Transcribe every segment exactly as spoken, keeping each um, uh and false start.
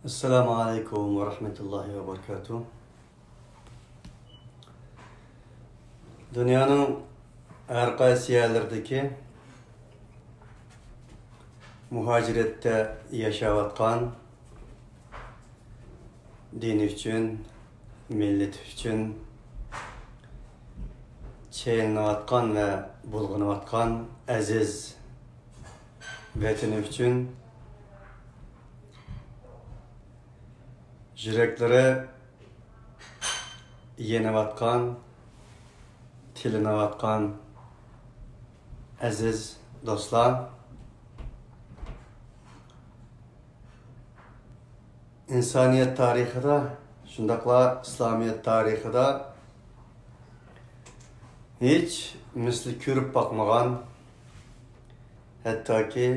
ئەسسالامۇ ئەلەيكۇم ۋە رەھمەتۇللاھى ۋە بەرىكاتۇھ. دۇنيانىڭ ھەر قايسى يەرلىرىدىكى مۇھاجىرەتتە ياشاۋاتقان، دىنى ئۈچۈن، مىللىتى ئۈچۈن چېلىنىۋاتقان ۋە بۇلغىنىۋاتقان ئەزىز ۋەتىنى ئۈچۈن يۈرەكلىرى يېنىۋاتقان، تىلىنىۋاتقان ئەزىز دوستلار، ئىنسانىيەت تارىخىدا، شۇنداقلا ئىسلامىيەت تارىخىدا ھېچ مىسلى كۆرۈپ باقمىغان، ھەتتاكى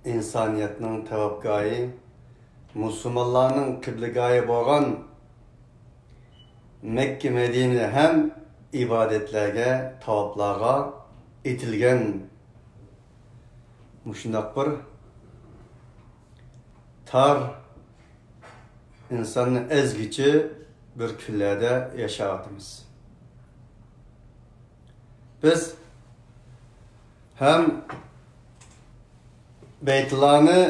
ئىنسانىيەتنىڭ تەۋەپگاھى، مۇسۇلمانلارنىڭ قىبلىگاھى بولغان مەككە، مەدىنە ھەم ئىبادەتلەرگە، تاۋاپلارغا ئېتىلگەن مۇشۇنداق بىر تار، ئىنساننى ئەزگۈچى بىر كۈنلەردە ياشاۋاتىمىز. بىز ھەم بەيتۇللانى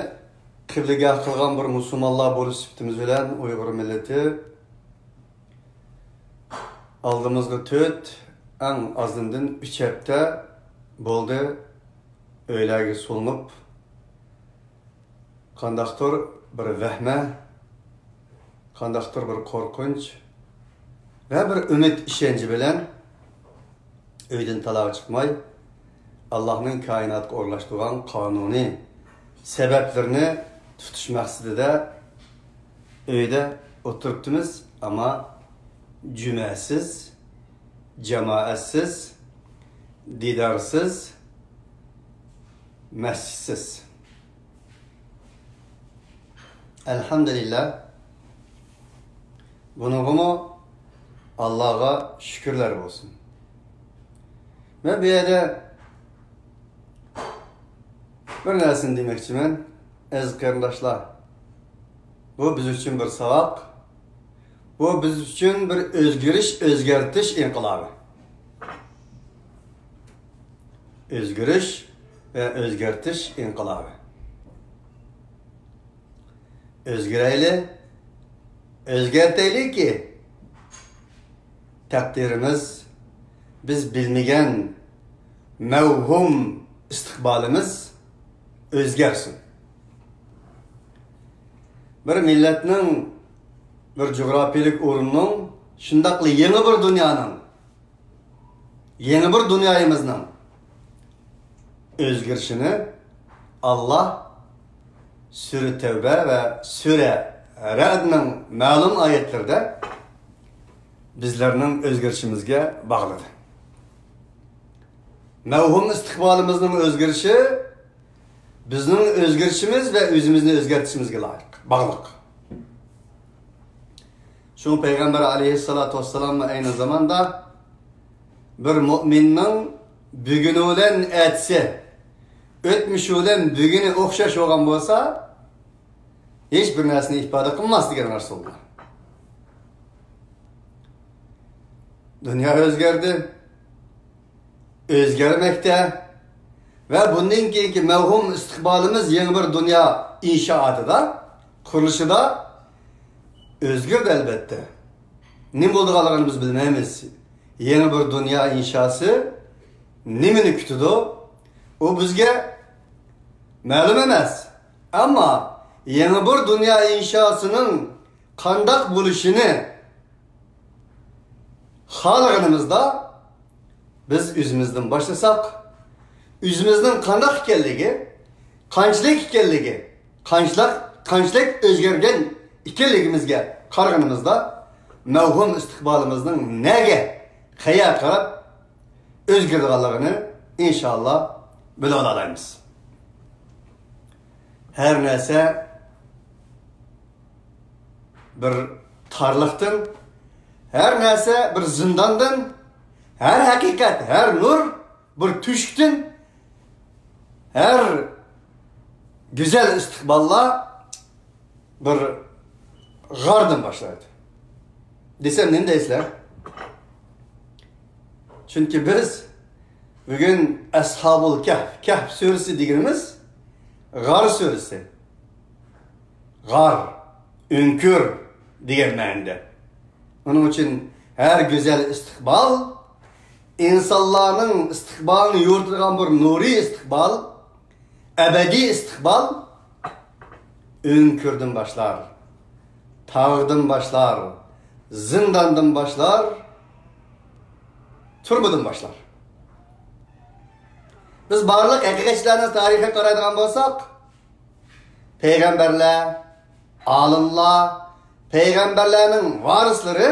قىبلىگاھ قىلغان بىر مۇسۇلمانلار بولۇش سۈپىتىمىز بىلەن ئۇيغۇر مىللىتى ئالدىمىزغا تۆت، ئەڭ ئازىندىن ئۈچ ھەپتە بولدى ئۆيلەرگە سولىنىپ، قانداقتۇر بىر ۋەھمە، قانداقتۇر بىر قورقۇنچ ۋە بىر ئۈمىد ئىشەنچى بىلەن ئۆيدىن تالاغا چىقماي، ئاللاھنىڭ كائىناتقا ئورۇنلاشتۇرغان قانۇنى سەۋەبلىرىنى تۇتۇش مەقسىتىدە ئۆيدە ئولتۇرۇپتىمىز. ئەمما جۈمەسىز، جامائەتسىز، دىدارسىز، مەسچىتسىز. ئەلھەمدۇلىللا. بۇنىڭغىمۇ ئاللاغا شۈكۈرلەر بولسۇن. مەن بۇ يەردە بىر نەرسىنى دېمەكچىمەن، ئەزىز قېرىنداشلار. بۇ بىز ئۈچۈن بىر ساۋاق. بۇ بىز ئۈچۈن بىر ئۆزگىرىش، ئۆزگەرتىش ئىنقىلابى. ئۆزگىرىش ۋە ئۆزگەرتىش ئىنقىلابى. ئۆزگىرەيلى، ئۆزگەرتەيلىكى، تەقدىرىمىز، بىز بىلمىگەن مەۋھۇم ئىستىقبالىمىز ئۆزگەرسۇن. بىر مىللەتنىڭ، بىر جۇغراپىيەلىك ئورۇننىڭ، شۇنداقلا يېڭى بىر دۇنيانىڭ، يېڭى بىر دۇنيايىمىزنىڭ ئۆزگىرىشىنى ئاللا سۈرە تەۋبە ۋە سۈرە رەئدنىڭ مەلۇم ئايەتلىرىدە بىزلەرنىڭ ئۆزگىرىشىمىزگە باغلىدى. مەۋھۇم ئىستىقبالىمىزنىڭ ئۆزگىرىشى بىزنىڭ ئۆزگىرىشىمىز ۋە ئۆزىمىزنى ئۆزگەرتىشىمىزگە لايىق، باغلىق. شۇڭا پەيغەمبەر ئەلەيھىسسالاتۇ ۋەسسالام ئەينى زاماندا بىر مۇئمىننىڭ بۈگۈنى بىلەن ئەتىسى، ئۆتمۈشى بىلەن بۈگۈنى ئوخشاش بولغان بولسا، ھېچ بىر نەرسىنى ئىپادە قىلماس دېگەن رەسۇلۇللا. دۇنيا ئۆزگەردى، ئۆزگەرمەكتە ۋە بۇندىن كېيىنكى مەۋھۇم ئىستىقبالىمىز يېڭى بىر دۇنيا ئىنشائاتىدا، قۇرۇلۇشىدا ئۆزگىرىدۇ ئەلۋەتتە. نېمە بولىدىغانلىقىنى بىز بىلمەيمىز. يېڭى بىر دۇنيا ئىنشاسى نېمىنى كۈتىدۇ؟ ئۇ بىزگە مەلۇم ئەمەس. ئەمما يېڭى بىر دۇنيا ئىنشاسىنىڭ قانداق بولۇشىنى خالىغىنىمىزدا، بىز ئۆزىمىزدىن باشلىساق، ئۆزىمىزنىڭ قانداق ئىكەنلىكى، قانچىلىك ئىكەنلىكى، قانچىلىك، قانچىلىك ئۆزگەرگەن ئىكەنلىكىمىزگە قارىغىنىمىزدا، مەۋھۇم ئىستىقبالىمىزنىڭ نەگە، قەيەرگە قاراپ ئۆزگىرىدىغانلىقىنى ئىنشاللا بىلىۋالالايمىز. ھەر نەرسە بىر تارلىقتىن، ھەر نەرسە بىر زىنداندىن، ھەر ھەقىقەت، ھەر نۇر بىر تۆشۈكتىن، ھەر گۈزەل ئىستىقباللار بىر غاردىن باشلايدۇ. دېسەم نېمە دەيسىلەر؟ چۈنكى بىز بۈگۈن ئەسھابۇل كەھف، كەھف سۈرىسى دېگىنىمىز غار سۈرىسى. غار، ئۆڭكۈر دېگەن مەنىدە. ئۇنىڭ ئۈچۈن ھەر گۈزەل ئىستىقبال، ئىنسانلارنىڭ ئىستىقبالىنى يورۇتىدىغان بىر نۇرىي ئىستىقبال، ئەبەدىي ئىستىقبال ئۆڭكۈردىن باشلار، تاغدىن باشلار، زىنداندىن باشلار، تۈرمىدىن باشلار. بىز بارلىق ھەقىقەتچىلەرنىڭ تارىخىغا قارايدىغان بولساق، پەيغەمبەرلەر، ئالىملار، پەيغەمبەرلەرنىڭ ۋارىسلىرى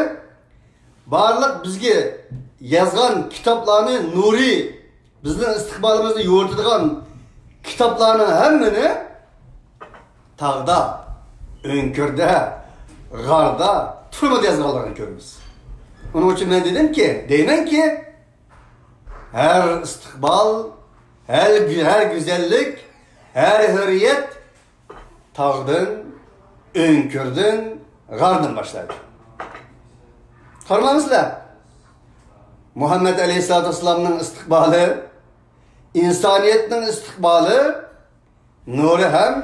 بارلىق بىزگە يازغان كىتابلارنى، نۇرى، بىزنىڭ ئىستىقبالىمىزنى يورۇتىدىغان كىتابلارنىڭ ھەممىنى تاغدا، ئۆڭكۈردە، غاردا، تۈرمىدە يازغانلىرىنى كۆرىمىز. ئۇنىڭ ئۈچۈن مەن دېدىمكى، دەيمەنكى، ھەر ئىستىقبال، ھەر، ھەر گۈزەللىك، ھەر ھۆرىيەت تاغدىن، ئۆڭكۈردىن، غاردىن باشلايدۇ. قارىمامسىلەر؟ مۇھەممەد ئەلەيھىسسالاتۇ ۋەسسالامنىڭ ئىستىقبالى، ئىنسانىيەتنىڭ ئىستىقبالى، نۇرى ھەم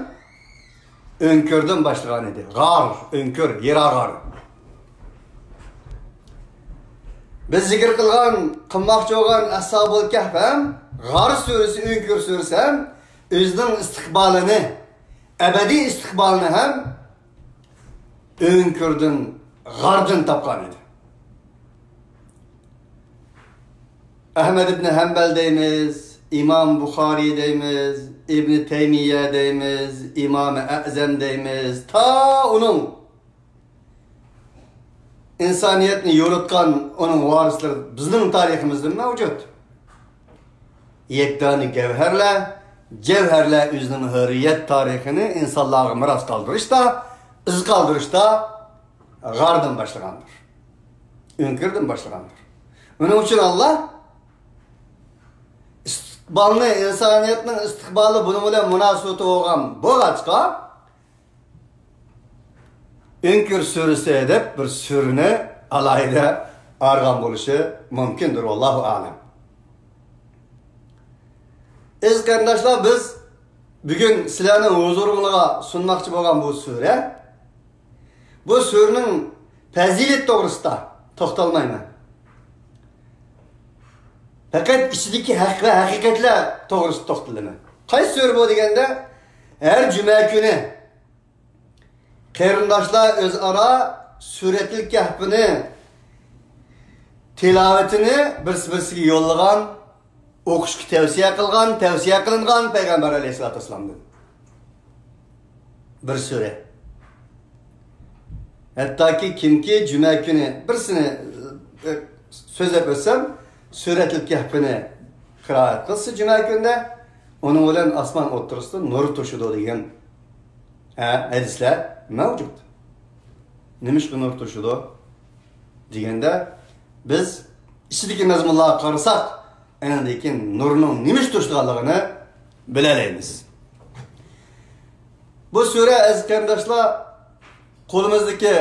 ئۆڭكۈردىن باشلىغان ئىدى. غار، ئۆڭكۈر، ھىرا غار. بىز زىكىر قىلغان، قىلماقچى بولغان ئەسھابۇل كەھف ھەم غار سۈرىسى، ئۆڭكۈر سۈرىسى ھەم ئۆزىنىڭ ئىستىقبالىنى، ئەبەدىي ئىستىقبالىنى ھەم ئۆڭكۈردىن، غاردىن تاپقان ئىدى. ئەھمەد ئىبنى ھەمبەل دەيمىز، ئىمام بۇخارىي دەيمىز، ئىبنى تەيمىيە دەيمىز، ئىمامى ئەزەم دەيمىز. تا ئۇنىڭ ئىنسانىيەتنى يورۇتقان ئۇنىڭ ۋارىسلىرى بىزنىڭ تارىخىمىزدا مەۋجۇت. يەكدانە گەۋھەرلەر، جەۋھەرلەر ئۆزىنىڭ ھۆرىيەت تارىخىنى ئىنسانلارغا مىراس قالدۇرۇشتا، ئىز قالدۇرۇشتا غاردىن باشلىغاندۇر. ئۆڭكۈردىن باشلىغاندۇر. ئۇنىڭ ئۈچۈن ئاللا ئىستىقبالنى، ئىنسانىيەتنىڭ ئىستىقبالى بۇنىڭ بىلەن مۇناسىۋىتى بولغان بولغاچقا، ئۆڭكۈر سۈرىسى دەپ بىر سۈرىنى ئالاھىدە ئايرىغان بولۇشى مۇمكىندۇر، ۋاللاھۇ ئەلەم. ئەزىز قېرىنداشلار، بىز بۈگۈن سىلەرنىڭ ھۇزۇرۇڭلارغا سۇنماقچى بولغان بۇ سۈرە، بۇ سۈرىنىڭ پەزىلىتى توغرىسىدا توختالمايمەن. پەقەت ئىچىدىكى ھەق ۋە ھەقىقەتلەر توغرىسىدا توختىلىمەن. قايسى سۈرە بۇ دېگەندە، ھەر جۈمە كۈنى قېرىنداشلار ئۆزئارا سۈرەتىل كەھپىنى تىلاۋىتىنى بىرسى-بىرسىگە يوللىغان، ئوقۇشقا تەۋسىيە قىلغان، تەۋسىيە قىلىنغان پەيغەمبەر ئەلەيھىسسالاتۇ ۋەسسالامدىن بىر سۈرە. ھەتتاكى كىمكى جۈمە كۈنى بىرسىنى، ئە، سۆزلەپ ئۆتسەم، سۈرەتىل كەھپىنى قىرائەت قىلسا جۈمە كۈنىدە، ئۇنىڭ بىلەن ئاسمان ئوتتۇرىسىدا نۇر توشىدۇ دېگەن، ھە، ھەدىسلەر مەۋجۇت. نېمىشقا نۇر توشىدۇ دېگەندە، بىز ئىچىدىكى مەزمۇنلارغا قارىساق، ئاندىن كېيىن نۇرنىڭ نېمە ئۈچۈن توشىدىغانلىقىنى بىلەلەيمىز. بۇ سۈرە، ئەزىز قېرىنداشلار، قولىمىزدىكى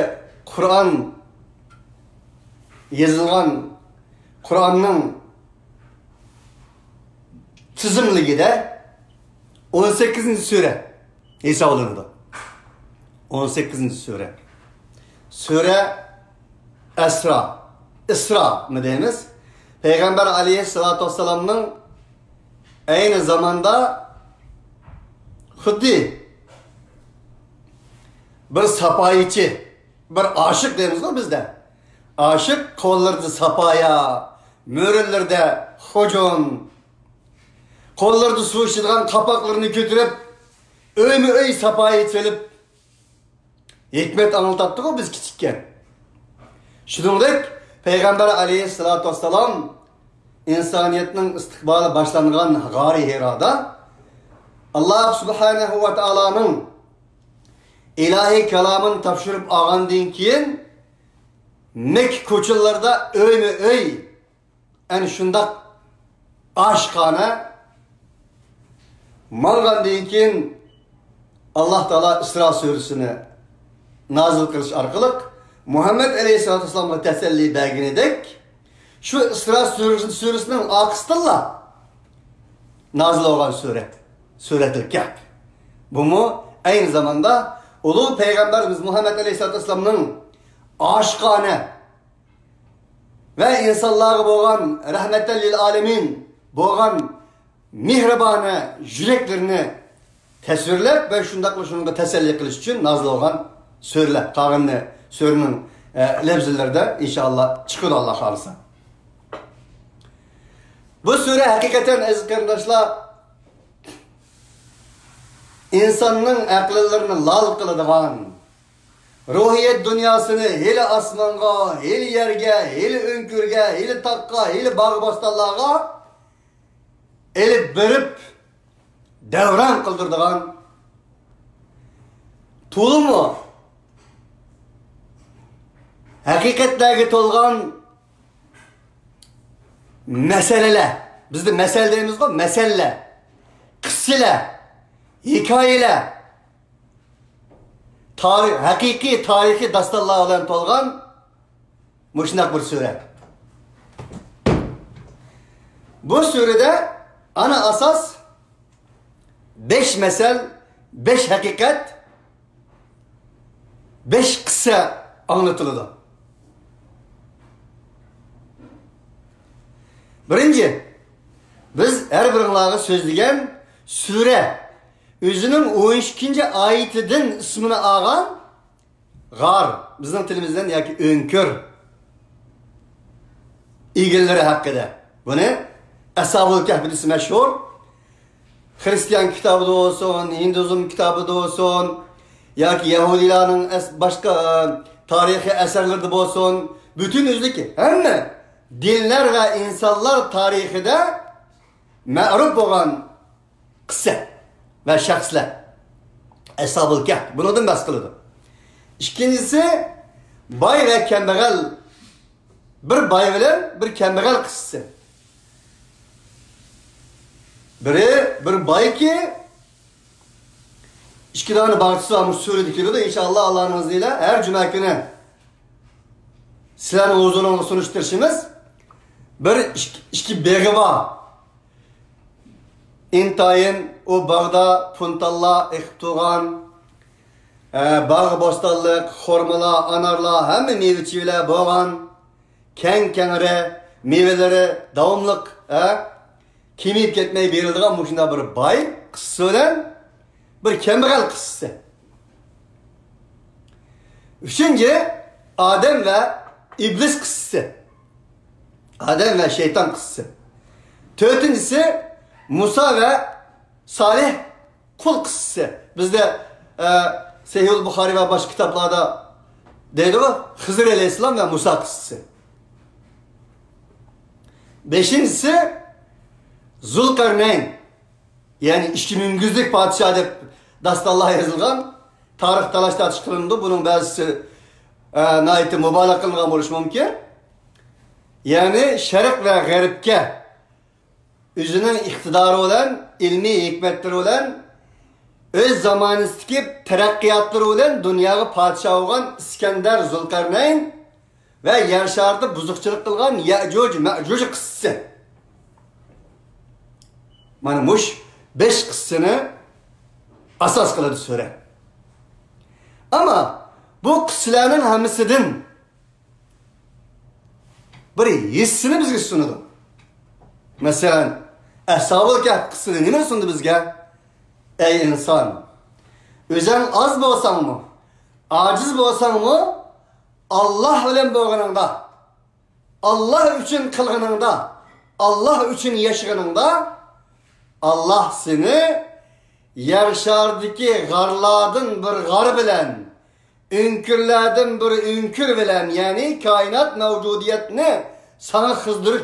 قۇرئان، يېزىلغان قۇرئاننىڭ تىزىملىكىدە ئون سەككىزىنچى سۈرە ھېسابلىنىدۇ. ئون سەككىزىنچى سۈرە. سۈرە ئەسرا، ئىسرامۇ دەيمىز. پەيغەمبەر ئەلەيھىسسالاتۇ ۋەسسالامنىڭ ئەينى زاماندا خۇددى بىر ساپايىچى، بىر ئاشىق دەيمىزغۇ بىزدە. ئاشىق، قوللىرىدا ساپايا، مۈرىلىرىدە خۇجۇن، قوللىرىدا سۇ ئىچىدىغان قاپاقلىرىنى كۆتۈرۈپ، ئۆيمۇ ئۆي ساپايا چېلىپ، ھېكمەت ئاڭلىتاتتىغۇ بىز كىچىككەن. شۇنىڭدەك پەيغەمبەر ئەلەيھىسسالاتۇ ۋەسسالام ئىنسانىيەتنىڭ ئىستىقبالى باشلانغان غارى ھىرادا ئاللا سۇبھانەھۇ ۋە تائالانىڭ ئىلاھىي كالامىنى تاپشۇرۇپ ئالغاندىن كېيىن، مەككە كوچىلىرىدا ئۆيمۇ ئۆي، ئەنە شۇنداق ئاشىقانە ماڭغاندىن كېيىن، ئاللا تائالا ئىسرا سۈرىسىنى نازىل قىلىش ئارقىلىق مۇھەممەد ئەلەيھىسسالاتۇ ۋەسسالامغا تەسەللى بەرگىنىدەك، شۇ ئىسرا سۈرىسى، سۈرىسىنىڭ ئارقىسىدىنلا نازىل بولغان سۈرە، سۈرەتۇل كەھف. بۇمۇ ئەينى زاماندا ئۇلۇغ پەيغەمبىرىمىز مۇھەممەد ئەلەيھىسسالاتۇ ۋەسسالامنىڭ ئاشىقانە ۋە ئىنسانلارغا بولغان رەھمەتەن لىل ئالەمىن بولغان مېھرىبانە يۈرەكلىرىنى تەسۋىرلەپ ۋە شۇنداقلا شۇنىڭغا تەسەللى قىلىش ئۈچۈن نازىل بولغان سۈرىلەر. قالغىنى سۈرىنىڭ، ئە، لەۋزىلىرىدە ئىنشائاللا چىقىدۇ، ئاللا خالىسا. بۇ سۈرە ھەقىقەتەن، ئەزىز قېرىنداشلار، ئىنساننىڭ ئەقىللىرىنى لال قىلىدىغان، روھىيەت دۇنياسىنى ھېلى ئاسمانغا، ھېلى يەرگە، ھېلى ئۆڭكۈرگە، ھېلى تاغقا، ھېلى باغ بوستانلارغا ئېلىپ بېرىپ دەۋران قىلدۇرىدىغان، تولىمۇ ھەقىقەتلەرگە تولغان مەسەلىلەر. بىزدە مەسەل دەيمىزغۇ، مەسەللەر، قىسسىلەر، ھېكايىلەر، تارىخ، ھەقىقىي تارىخىي داستانلار بىلەن تولغان مۇشۇنداق بىر سۈرە. بۇ سۈرىدە ئانا ئاساس بەش مەسەل، بەش ھەقىقەت، بەش قىسسە ئاڭلىتىلىدۇ. بىرىنچى، بىز ھەر بىرىڭلارغا سۆزلىگەن سۈرە، ئۆزىنىڭ ئون ئىككىنچى ئايىتىدىن ئىسمىنى ئالغان غار، بىزنىڭ تىلىمىزدىن ياكى ئۆڭكۈر ئىگىلىرى ھەققىدە. بۇنى ئەسھابۇل كەھف دېسە مەشھۇر. خرىستىيان كىتابىدا بولسۇن، ھىندۇزم كىتابىدا بولسۇن، ياكى يەھۇدىيلارنىڭ ئەس-، باشقا، ئە، تارىخىي ئەسەرلىرىدە بولسۇن، پۈتۈن ئۆزلۈكى ھەممە دىنلەر ۋە ئىنسانلار تارىخىدا مەرۇپ بولغان قىسسە ۋە شەخسلەر. ئەسھابۇل كەھف بۇنىڭدىن بەھس قىلىدۇ. ئىككىنچىسى، باي ۋە كەمبەغەل، بىر باي بىلەن بىر كەمبەغەل قىسسىسى. بىرى بىر بايكى، ئىككى دانە باغچىسى بار، مۇشۇ سۈرىدە كېلىدۇ. ئىنشائاللا، ئاللانىڭ ئىزنى بىلەن ھەر جۈمە كۈنى سىلەرنىڭ ھۇزۇرۇڭلارغا سۇنۇشقا تىرىشىمىز. بىر ئىككى، ئىككى بېغى بار. ئىنتايىن ئۇ باغدا پۇنتاللار ئېقىپ تۇرغان، ئە، باغ بوستانلىق، خورمىلار، ئانارلار، ھەممە مېۋە چىۋىلەر بولغان، كەڭ كەڭرى، مېۋىلىرى داۋاملىق، ئە، كېمىيىپ كەتمەي بېرىلىدىغان مۇشۇنداق بىر باي قىسسىسى بىلەن بىر كەمبەغەل قىسسىسى. ئۈچىنچى، ئادەم ۋە ئىبلىس قىسسىسى. ئادەم ۋە شەيتان قىسسىسى. تۆتىنچىسى، مۇسا ۋە سالىھ قۇل قىسسىسى. بىزدە، ئە، سەھىھۇل بۇخارىي ۋە باشقا كىتابلاردا دەيدىغۇ، خىزىر ئەلەيھىسسالام ۋە مۇسا قىسسىسى. بەشىنچىسى، زۇلقەرنەين. يەنى ئىككى مۈڭگۈزلۈك پادىشاھ دەپ داستانلار يېزىلغان، تارىخ تالاش-تارتىش قىلىنىدۇ. بۇنىڭ بەزىسى، ئە، ناھايىتى مۇبالىغە قىلىنغان بولۇشى مۇمكىن. يەنى شەرق ۋە غەربكە ئۆزىنىڭ ئىقتىدارى بىلەن، ئىلمىي ھېكمەتلىرى بىلەن، ئۆز زامانىسىدىكى تەرەققىياتلىرى بىلەن دۇنياغا پادىشاھ بولغان ئىسكەندەر زۇلقەرنەين ۋە يەر شارىدا بۇزۇقچىلىق قىلغان يەئجۇج مەئجۇج قىسسىسى. مانا مۇش بەش قىسسىنى ئاساس قىلىدۇ سۈرە. ئەمما بۇ قىسسىلەرنىڭ ھەممىسىدىن بىر ھېسسىنى بىزگە سۇنىدۇ. مەسىلەن، ئەسھابۇل كەھف قىسسىسى نېمىنى سۇندى بىزگە؟ ئەي ئىنسان، ئۆزەڭ ئاز بولساڭمۇ، ئاجىز بولساڭمۇ، ئاللا بىلەن بولغىنىڭدا، ئاللا ئۈچۈن قىلغىنىڭدا، ئاللا ئۈچۈن ياشىغىنىڭدا، ئاللا سېنى يەر شارىدىكى غارلاردىن بىر غار بىلەن، ئۆڭكۈرلەردىن بىر ئۆڭكۈر بىلەن، يەنى كائىنات مەۋجۇدىيەتنى ساڭا خىزدۇرۇش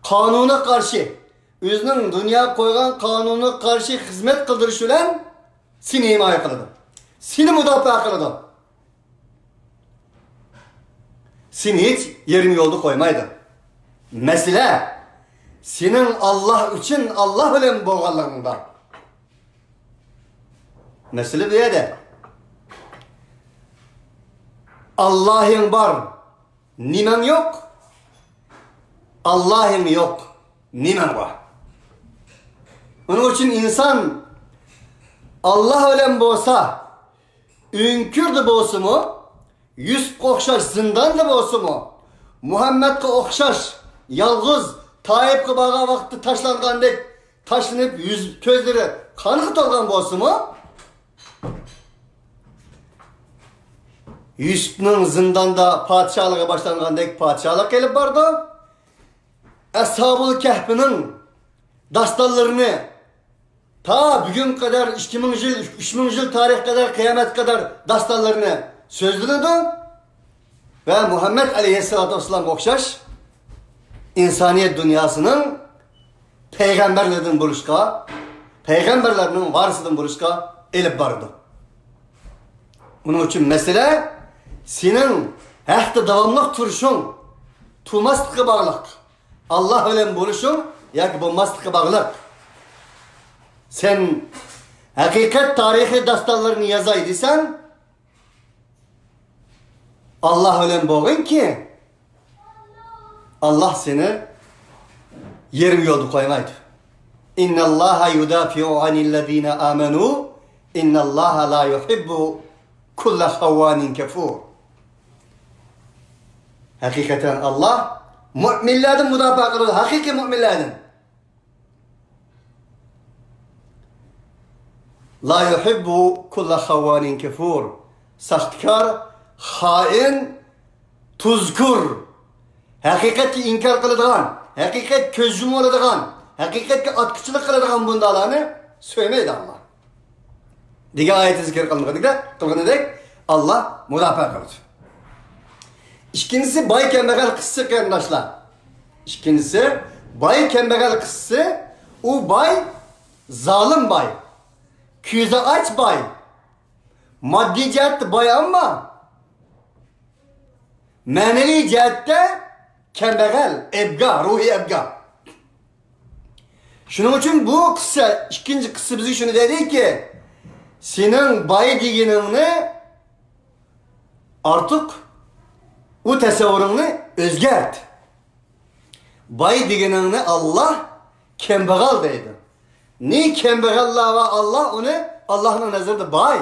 قانۇنىغا قارشى، ئۆزىنىڭ دۇنياغا قويغان قانۇنىغا قارشى خىزمەت قىلدۇرۇش بىلەن سېنى ھىمايە قىلىدۇ. سېنى مۇداپىئە قىلىدۇ. سېنى ھېچ يېرىم يولدا قويمايدۇ. مەسىلە، سېنىڭ ئاللا ئۈچۈن، ئاللا بىلەن بولغانلىقىڭدا. مەسىلە بۇ يەردە. ئاللاھىڭ بار، نېمەڭ يوق؟ ئاللاھىڭ يوق، نېمەڭ بار؟ ئۇنىڭ ئۈچۈن ئىنسان ئاللاھ بىلەن بولسا، ئۆڭكۈردە بولسىمۇ، يۈسۈپكە ئوخشاش زىنداندا بولسىمۇ، مۇھەممەدكە ئوخشاش يالغۇز تائىپقا بارغان ۋاقىتتا تاشلانغاندەك تاشلىنىپ، يۈز، كۆزلىرى قانغا تولغان بولسىمۇ، يۈسۈپنىڭ زىنداندا پادىشاھلىقى باشلانغاندەك پادىشاھلىق ئېلىپ بارىدۇ. ئەسھابۇل كەھپىنىڭ داستانلىرىنى تا بۈگۈنگە قەدەر، ئىككى مىڭ يىل، ئۈچ مىڭ يىل تارىخقا قەدەر، قىيامەتكە قەدەر داستانلىرىنى سۆزلىنىدۇ. ۋە مۇھەممەد ئەلەيھىسسالاتۇ ۋەسسالامغا ئوخشاش ئىنسانىيەت دۇنياسىنىڭ پەيغەمبەرلىرىدىن بولۇشقا، پەيغەمبەرلەرنىڭ ۋارىسىدىن بولۇشقا ئېلىپ بارىدۇ. ئۇنىڭ ئۈچۈن مەسىلە سېنىڭ ھەقتە داۋاملىق تۇرۇشۇڭ، تۇرماسلىققا باغلىق. ئاللاھ بىلەن بولۇشۇڭ ياكى بولماسلىققا باغلىق. سەن ھەقىقەت تارىخىي داستانلىرىنى يازاي دېسەڭ، ئاللاھ بىلەن بولغىنكى، ئاللاھ سېنى يېرىم يولدا قويمايدۇ. إن الله يدافع عن الذين آمنوا إن الله لا يحب كل خوان كفور. ھەقىقەتەن ئاللاھ مۆمىنلەردىن مۇداپىئە قىلىدۇ، ھەقىقىي مۆمىنلەردىن. لا يحب كل خوان كفور. ساختىكار، خائىن، تۇزكور، ھەقىقەتكە ئىنكار قىلىدىغان، ھەقىقەت كۆز يۇمۇۋالىدىغان، ھەقىقەتكە ئاتقۇچىلىق قىلىدىغان بۇنداقلارنى سۆيمەيدۇ ئاللاھ. دېگەن ئايەتتە زىكىر قىلغىنىدەك، قىلغىنىدەك، ئاللاھ مۇداپىئە قىلىدۇ. ئىككىنچىسى، باي كەمبەغەل قىسسىسى، قېرىنداشلار. ئىككىنچىسى، باي كەمبەغەل قىسسىسى. ئۇ باي، زالىم باي، كۆزى ئاچ باي، ماددىي جەھەتتە باي، ئەمما مەنىۋى جەھەتتە كەمبەغەل، ئەبگا، روھىي ئەبگا. شۇنىڭ ئۈچۈن بۇ قىسسە، ئىككىنچى قىسسە بىزگە شۇنى دەيدۇكى، سېنىڭ باي دېگىنىڭنى ئارتۇق، ئۇ تەسەۋۋۇرۇڭنى ئۆزگەرت. باي دېگىنىڭنى ئاللاھ كەمبەغەل دەيدۇ. نى كەمبەغەللەر ۋە ئاللاھ ئۇنى، ئاللاھنىڭ نەزىرىدە باي.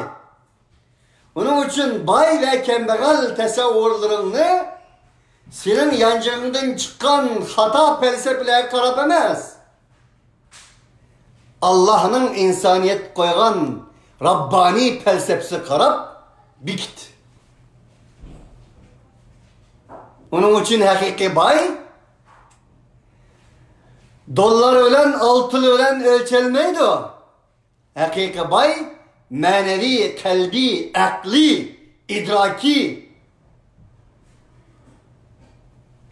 ئۇنىڭ ئۈچۈن باي ۋە كەمبەغەل تەسەۋۋۇرلىرىڭنى سېنىڭ يانچىقىڭدىن چىققان خاتا پەلسەپىلەرگە قاراپ ئەمەس، ئاللاھنىڭ ئىنسانىيەتكە قويغان راببانىي پەلسەپىسىگە قاراپ بېكىت. ئۇنىڭ ئۈچۈن ھەقىقىي باي دوللار بىلەن، ئالتۇن بىلەن ئۆلچەلمەيدۇ. ھەقىقىي باي مەنىۋى، قەلبىي، ئەقلىي، ئىدراكىي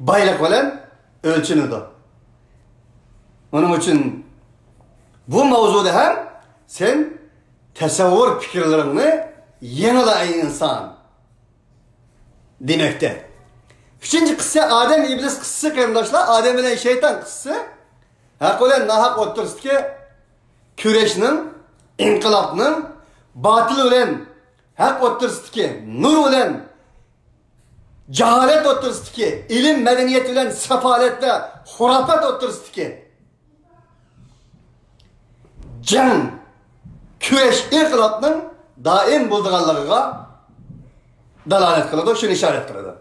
بايلىق بىلەن ئۆلچىنىدۇ. ئۇنىڭ ئۈچۈن بۇ ماۋزۇدا ھەم سەن تەسەۋۋۇر پىكىرلىرىڭنى يېڭىلا، ئەي ئىنسان، دېمەكتە. ئۈچىنچى قىسسە ئادەم ئىبلىس قىسسىسى، قېرىنداشلار، ئادەم بىلەن شەيتان قىسسىسى. ھەق بىلەن ناھەق ئوتتۇرىسىدىكى كۈرەشنىڭ، ئىنقىلابنىڭ، باتىل بىلەن ھەق ئوتتۇرىسىدىكى، نۇر بىلەن جاھالەت ئوتتۇرىسىدىكى، ئىلىم، مەدەنىيەت بىلەن سەپالەت ۋە خۇراپات ئوتتۇرىسىدىكى جەڭ، كۈرەش، ئىنقىلابنىڭ دائىم بولىدىغانلىقىغا دالالەت قىلىدۇ، شۇنى ئىشارەت قىلىدۇ.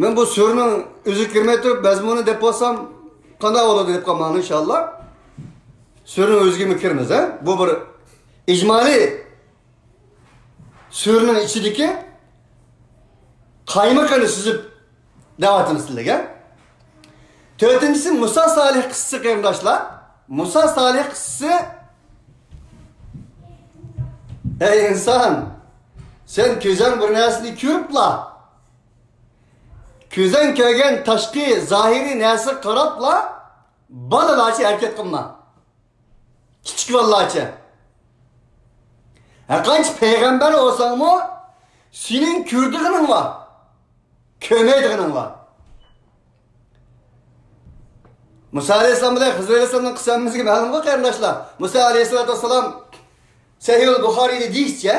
مەن بۇ سۈرىنىڭ ئۆزىگە كىرمەي تۇرۇپ مەزمۇنى دەپ بولسام قانداق بولىدۇ دەپ قالماڭ ئىنشاللا. سۈرىنىڭ ئۆزىگىمۇ كىرىمىز، ھە؟ بۇ بىر ئىجمالىي سۈرىنىڭ ئىچىدىكى قايمىقىنى سۈزۈپ دەۋاتىمىز سىلەرگە. تۆتىنچىسى مۇسا سالىھ قىسسىسى، قېرىنداشلار. مۇسا سالىھ قىسسىسى، ئەي ئىنسان، سەن كۆزۈڭ بىر نەرسىنى كۆرۈپلا، كۆزۈڭ كۆرگەن تاشقى، زاھىرىي نەرسىگە قاراپلا بالىلارچە ھەرىكەت قىلما. كىچىك بالىلارچە. ھەرقانچە پەيغەمبەر بولساڭمۇ، سېنىڭ كۆرىدىغىنىڭ بار، كۆرمەيدىغىنىڭ بار. مۇسا ئەلەيھىسسالام بىلەن خىزىر ئەلەيھىسسالامنىڭ قىسسىسى ھەممىمىزگە مەلۇمغۇ، قېرىنداشلار. مۇسا ئەلەيھىسسالاتۇ ۋەسسالام، سەھىھۇل بۇخارىيدا دېيىشىچە،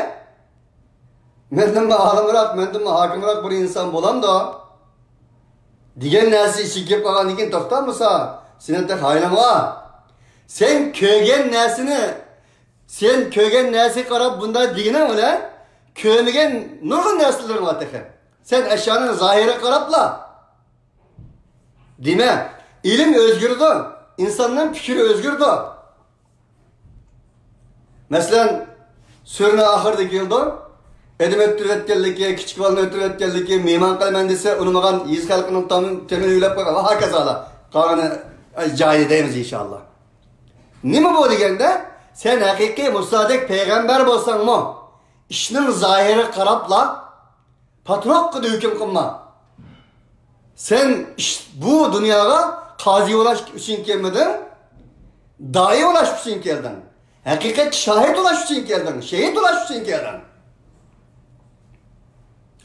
مەندىنمۇ ئالىمراق، مەندىنمۇ ھاكىمراق بىر ئىنسان بولامدۇ؟ دېگەن نەرسە ئىچىگە كىرىپ قالغاندىن كېيىن توختامىسا، سېنى تېخى ھايلىمىغا. سەن كۆرگەن نەرسىنى، سەن كۆرگەن نەرسىگە قاراپ بۇنداق دېگىنىڭ بىلەن كۆرمىگەن نۇرغۇن نەرسىلىرىڭ بار تېخى. سەن ئەشيانىڭ زاھىرىغا قاراپلا دېمە. ئىلىم ئۆزگىرىدۇ، ئىنساننىڭ پىكرى ئۆزگىرىدۇ. مەسىلەن، سۈرىنىڭ ئاخىرىدا كېلىدۇ. ئادەم ئۆلتۈرۈۋەتكەنلىكى، كىچىك بالىنى ئۆلتۈرۈۋەتكەنلىكى، مېھمان قىلىمەن دېسە، ئۇنىمىغان يېزا خەلقىنىڭ تامى-، تېمىنى يۆلەپ قويغان ۋە ھاكازالا. قالغىنى، ئە، جايىدا دەيمىز، ئىنشائاللا. نېمە بۇ دېگەندە، سەن ھەقىقىي مۇسادىق پەيغەمبەر بولساڭمۇ، ئىشنىڭ زاھىرىغا قاراپلا، پاتروققا ھۆكۈم قىلما. سەن ئىش-، بۇ دۇنياغا قازى بولاش ئۈچۈن كەلمىدىڭ، دائىي بولاش ئۈچۈن كەلدىڭ. ھەقىقەتكە شاھىت بولاش ئۈچۈن كەلدىڭ، شېھىت بولاش ئۈچۈن كەلدىڭ.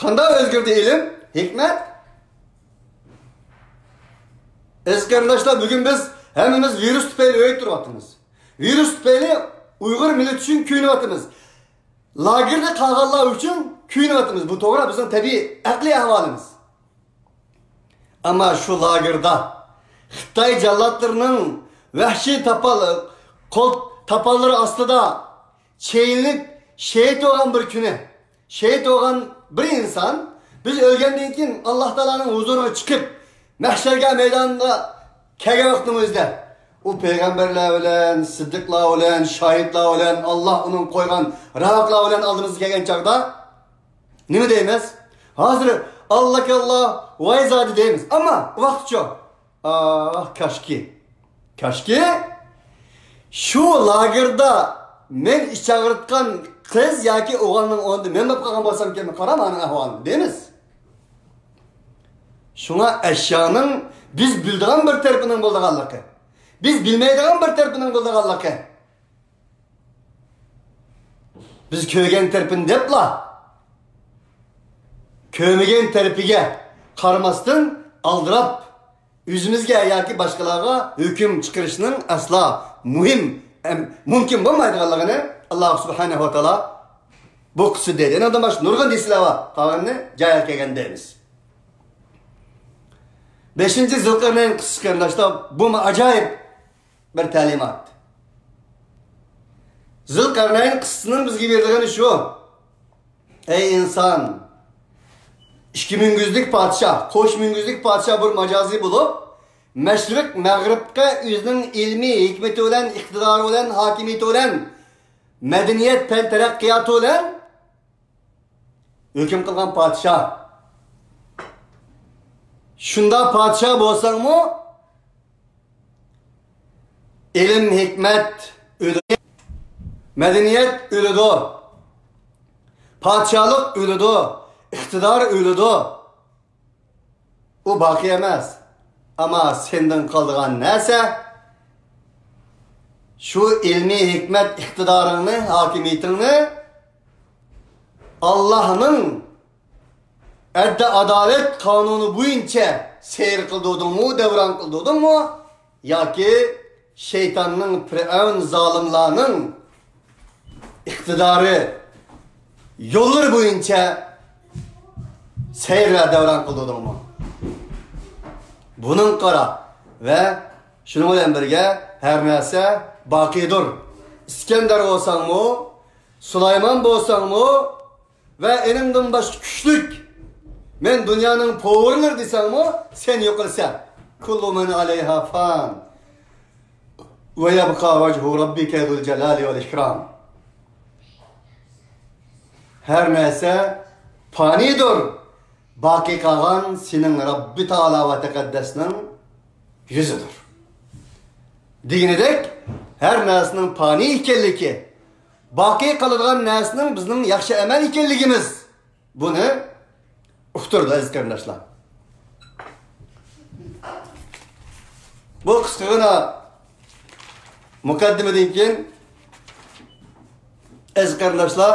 قانداق ئۆزگەردى ئىلىم، ھېكمەت؟ ئەزىز قېرىنداشلار، بۈگۈن بىز ھەممىمىز ۋىرۇس تۈپەيلى ئۆيدە تۇرۇۋاتىمىز. ۋىرۇس تۈپەيلى ئۇيغۇر مىللىتى ئۈچۈن كۆيۈنۈۋاتىمىز. لاگېردا قالغانلار ئۈچۈن كۆيۈنۈۋاتىمىز. بۇ توغرا، بىزنىڭ تەبىئىي ئەقلىي ئەھۋالىمىز. ئەمما شۇ لاگېردا خىتاي جاللاتلىرىنىڭ ۋەھشىي تاپال، قول تاپانلىرى ئاستىدا چېيىلىپ شېھىت بولغان بىر كۈنى، شېھىت بولغان بىر ئىنسان، بىز ئۆلگەندىن كېيىن ئاللا تائالانىڭ ھۇزۇرىغا چىقىپ، مەھشەرگاھ مەيدانىدا كەلگەن ۋاقتىمىزدا، ئۇ پەيغەمبەرلەر بىلەن، سىددىقلار بىلەن، شاھىتلار بىلەن، ئاللا ئۇنىڭ قويغان راۋاقلار بىلەن ئالدىمىزغا كەلگەن چاغدا نېمە دەيمىز؟ ھازىر ئاللاكاللا، ۋاي زادى دەيمىز. ئەمما ۋاقىتچۇ؟ ئاھ، كاشكى. كاشكى شۇ لاگېردا مەن ئىچ ئاغرىتقان قىز ياكى ئوغۇلنىڭ ئورنىدا مەن بولۇپ قالغان بولسامكەن، قارا مانا ئەھۋالنى دەيمىز. شۇڭا ئەشيانىڭ بىز بىلىدىغان بىر تەرىپىنىڭ بولىدىغانلىقى، بىز بىلمەيدىغان بىر تەرىپىنىڭ بولىدىغانلىقى. بىز كۆرگەن تەرىپىنى دەپلا، كۆرمىگەن تەرىپىگە قارىماستىن ئالدىراپ، ئۆزىمىزگە ياكى باشقىلارغا ھۆكۈم چىقىرىشنىڭ ئەسلا مۇھىم، ئەم، مۇمكىن بولمايدىغانلىقىنى ئاللا سۇبھانەھۇ ۋە تائالا بۇ قىسسىدا دەيدۇ. ئۇنىڭدىن باشقا نۇرغۇن دېسىلەر بار. قالغىنىنى جايىغا كەلگەندە دەيمىز. بەشىنچى زىلقەرنەين قىسسىسى، قېرىنداشلار، بۇمۇ ئاجايىپ بىر تەلىمات. زىلقەرنەين قىسسىسىنىڭ بىزگە بېرىدىغىنى شۇ. ئەي ئىنسان، ئىككى مۈڭگۈزلۈك پادىشاھ، قوش مۈڭگۈزلۈك پادىشاھ بىر ماجازى بولۇپ، مەشرىق مەغرىبقە ئۆزىنىڭ ئىلمىي ھېكمىتى بىلەن، ئىقتىدارى بىلەن، ھاكىمىيىتى بىلەن، مەدەنىيەت پەن تەرەققىياتى بىلەن ھۆكۈم قىلغان پادىشاھ. شۇنداق پادىشاھ بولساڭمۇ، ئىلىم ھېكمەت ئۆلىدۇ، مەدەنىيەت ئۆلىدۇ، پادىشاھلىق ئۆلىدۇ، ئىقتىدار ئۆلىدۇ. ئۇ باقىي ئەمەس. ئەمما سەندىن قالىدىغان نەرسە شۇ ئىلمىي ھېكمەت ئىقتىدارىڭنى، ھاكىمىيىتىڭنى ئاللاھنىڭ ئەددى ئادالەت قانۇنى بويىچە سەير قىلدۇردۇڭمۇ، دەۋران قىلدۇردۇڭمۇ؟ ياكى شەيتاننىڭ، پىرئەۋن، زالىملارنىڭ ئىقتىدارى يوللىرى بويىچە سەير ۋە دەۋران قىلدۇردۇڭمۇ؟ بۇنىڭغا قارا ۋە شۇنىڭ بىلەن بىرگە ھەر نەرسە باقىيدۇر. ئىسكەندەر بولساڭمۇ، سۇلايمان بولساڭمۇ، ۋە ئېنىڭدىن باشقا كۈچلۈك، مەن دۇنيانىڭ پوۋېرلىرى دېسەڭمۇ، سەن يوقىلىسەن. كۇللۇ مەن ئەلەيھا فان. ۋە يەبقا ۋەجھۇ رەببىكە زۇل جالالى ۋەل ئىكرام. ھەر نەرسە پانىيدۇر. باقىي قالغان سېنىڭ رەببى تائالا ۋە تەقەددەسنىڭ يۈزىدۇر. دېگىنىدەك، ھەر نەرسىنىڭ پانىي ئىكەنلىكى، باقىي قالىدىغان نەرسىنىڭ بىزنىڭ ياخشى ئەمەل ئىكەنلىكىمىز، بۇنى ئۇقتۇرىدۇ، ئەزىز قېرىنداشلار. بۇ قىسقىغىنا مۇقەددىمىدىن كېيىن، ئەزىز قېرىنداشلار،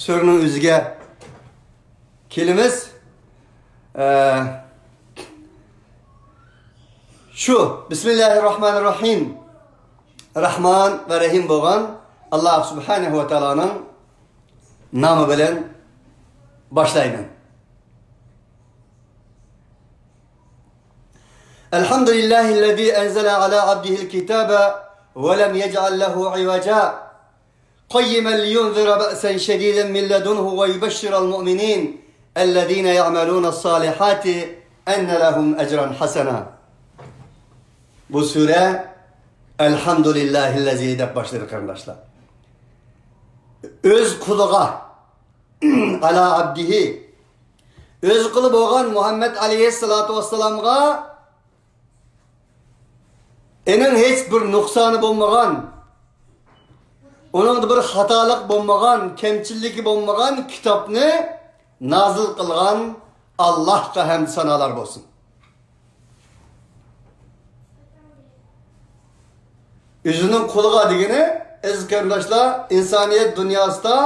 سۈرىنىڭ ئۆزىگە كېلىمىز. ئە، شۇ، بىسمىللاھىر راھمانىر راھىم. راھمان ۋە رەھىم بولغان ئاللا سۇبھانەھۇ ۋە تائالانىڭ نامى بىلەن باشلايمەن. الحمد لله الذي أنزل على عبده الكتاب ولم يجعل له عوجا قيما لينذر بأسا شديدا من لدنه ويبشر المؤمنين الذين يعملون الصالحات أن لهم أجرا حسنا. بۇ سۈرە ئەلھەمدۇلىللاھىللەزى دەپ باشلىدى، قېرىنداشلار. ئۆز قۇلىغا، ئالا ئابدىھى، ئۆز قۇلى بولغان مۇھەممەد ئەلەيھىسسالاتۇ ۋەسسالامغا ئېنىڭ ھېچ بىر نۇقسانى بولمىغان، ئۇنىڭدا بىر خاتالىق بولمىغان، كەمچىللىكى بولمىغان كىتابنى نازىل قىلغان ئاللاھقا ھەمد سانالار بولسۇن. ئۆزىنىڭ قۇلىغا دېگىنى، ئەزىز قېرىنداشلار، ئىنسانىيەت دۇنياسىدا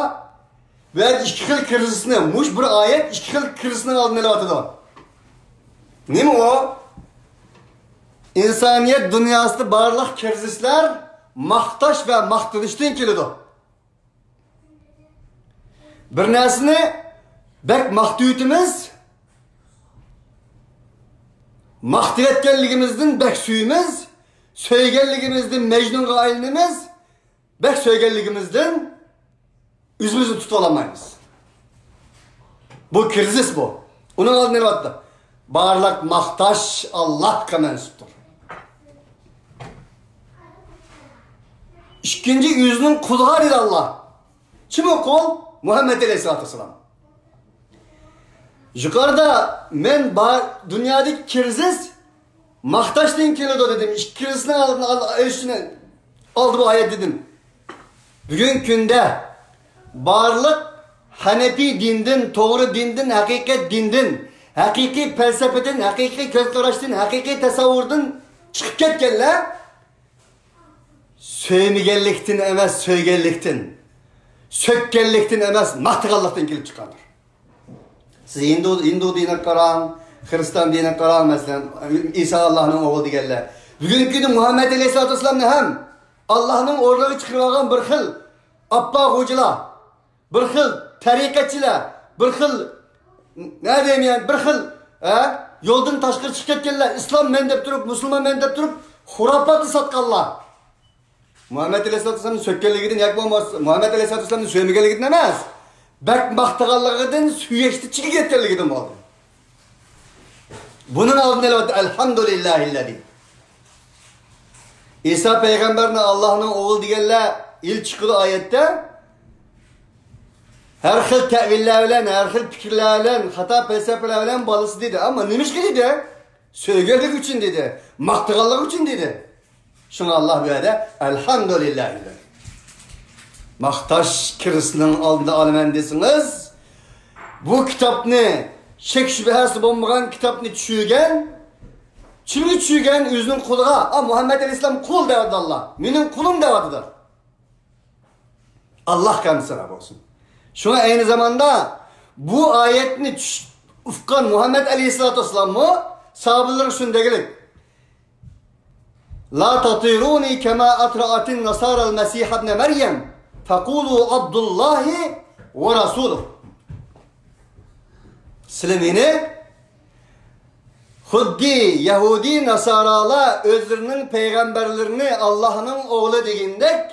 بۇ يەردە ئىككى خىل كىرىزىسنى، مۇشۇ بىر ئايەت ئىككى خىل كىرىزىسنىڭ ئالدىنى ئېلىۋاتىدۇ. نېمە ئۇ؟ ئىنسانىيەت دۇنياسىدا بارلىق كىرىزىسلار ماختاش ۋە ماختىنىشتىن كېلىدۇ. بىر نەرسىنى بەك ماختىۋېتىمىز، ماختىۋەتكەنلىكىمىزدىن بەك سۆيىمىز، سۆيگەنلىكىمىزدىن مەجنۇنغا ئايلىنىمىز، بەك سۆيگەنلىكىمىزدىن ئۆزىمىزنى تۇتۇۋالالمايمىز. بۇ كىرىزىس بۇ. ئۇنىڭ ئالدىنى ئېلىۋاتىدۇ. بارلىق ماختاش ئاللاھقا مەنسۇپتۇر. ئىككىنچى، ئۆزىنىڭ قۇلىغا دېدى ئاللاھ. كىم ئۇ قۇل؟ مۇھەممەد ئەلەيھىسسالاتۇ ۋەسسالام. يۇقىرىدا مەن بار، دۇنيادىكى كىرىزىس ماختاشتىن كېلىدۇ دېدىم. ئىككىلىسىنىڭ ئالدىنى ئال-، ئېلىشنى ئالدى بۇ ئايەت دېدىم. بۈگۈنكى كۈندە بارلىق ھەنەپىي دىندىن، توغرا دىندىن، ھەقىقەت دىندىن، ھەقىقىي پەلسەپىدىن، ھەقىقىي كۆز قاراشتىن، ھەقىقىي تەسەۋۋۇردىن چىقىپ كەتكەنلەر سۆيمىگەنلىكتىن ئەمەس، سۆيگەنلىكتىن، سۆككەنلىكتىن ئەمەس، ماختىغانلىقتىن كېلىپ چىققاندۇر. سىز ھىندۇ، ھىندۇ دىنىگە قاراڭ، خىرىستان دىنىگە قاراڭ، مەسىلەن، ئىسا ئاللاھنىڭ ئوغلى دېگەنلەر. بۈگۈنكى كۈندە مۇھەممەد ئەلەيھىسسالاتۇ ۋەسسالامنى ھەم ئاللاھنىڭ ئورنىغا چىقىرىۋالغان بىر خىل ئاپپا غوجىلار، بىر خىل تەرىقەتچىلەر، بىر خىل، نە دەيمەن، بىر خىل، ھە، يولدىن تاشقىرى چىقىپ كەتكەنلەر، ئىسلام مەن دەپ تۇرۇپ، مۇسۇلمان مەن دەپ تۇرۇپ، خۇراپاتنى ساتقانلار. مۇھەممەد ئەلەيھىسسالاتۇ ۋەسسالامنى سۆككەنلىكىدىن ياكى بولمىسا مۇھەممەد ئەلەيھىسسالاتۇ ۋەسسالامنى سۆيمىگەنلىكىدىن ئەمەس، بەك ماختىغانلىقىدىن سۆيۈشتە چىقىپ كەتكەنلىكىدىن بولدى. بۇنىڭ ئالدىنى ئېلىۋاتىدۇ، ئەلھەمدۇلىللاھىللەزى. ئىسا پەيغەمبەرنى ئاللاھنىڭ ئوغلى دېگەنلەر ئېلىپ چىقىدۇ ئايەتتە. ھەر خىل تەئۋىللەر بىلەن، ھەر خىل پىكىرلەر بىلەن، خاتا پەلسەپىلەر بىلەن بالىسى دېدى. ئەمما نېمىشقا دېدى؟ سۆيگەنلىكى ئۈچۈن دېدى. ماختىغانلىقى ئۈچۈن دېدى. شۇڭا ئاللاھ بۇ يەردە ئەلھەمدۇلىللاھ دېدى. ماختاش كىرىسىنىڭ ئالدىدا ئالىمەن دېسىڭىز، بۇ كىتابنى، شەك شۈبھەسى بولمىغان كىتابنى چۈشۈرگەن، كىمگە چۈشۈرگەن؟ ئۆزىنىڭ قۇلىغا. ئا، مۇھەممەد ئەلەيھىسسالام قۇل دەۋاتىدۇ ئاللاھ. مېنىڭ قۇلۇم دەۋاتىدۇ. ئاللاھقا ھەمدۇ سانا بولسۇن. شۇڭا ئەينى زاماندا بۇ ئايەتنى چۈش-، ئۇققان مۇھەممەد ئەلەيھىسسالاتۇ ۋەسسالاممۇ ساھابىلىرىغا شۇنى دېگۈلۈك، لا تطروني كما أطرت النصارى المسيح ابن مريم فقولوا عبد الله ورسوله. سىلەر مېنى خۇددى يەھۇدىي ناسارالار ئۆزلىرىنىڭ پەيغەمبەرلىرىنى ئاللاھنىڭ ئوغلى دېگەندەك،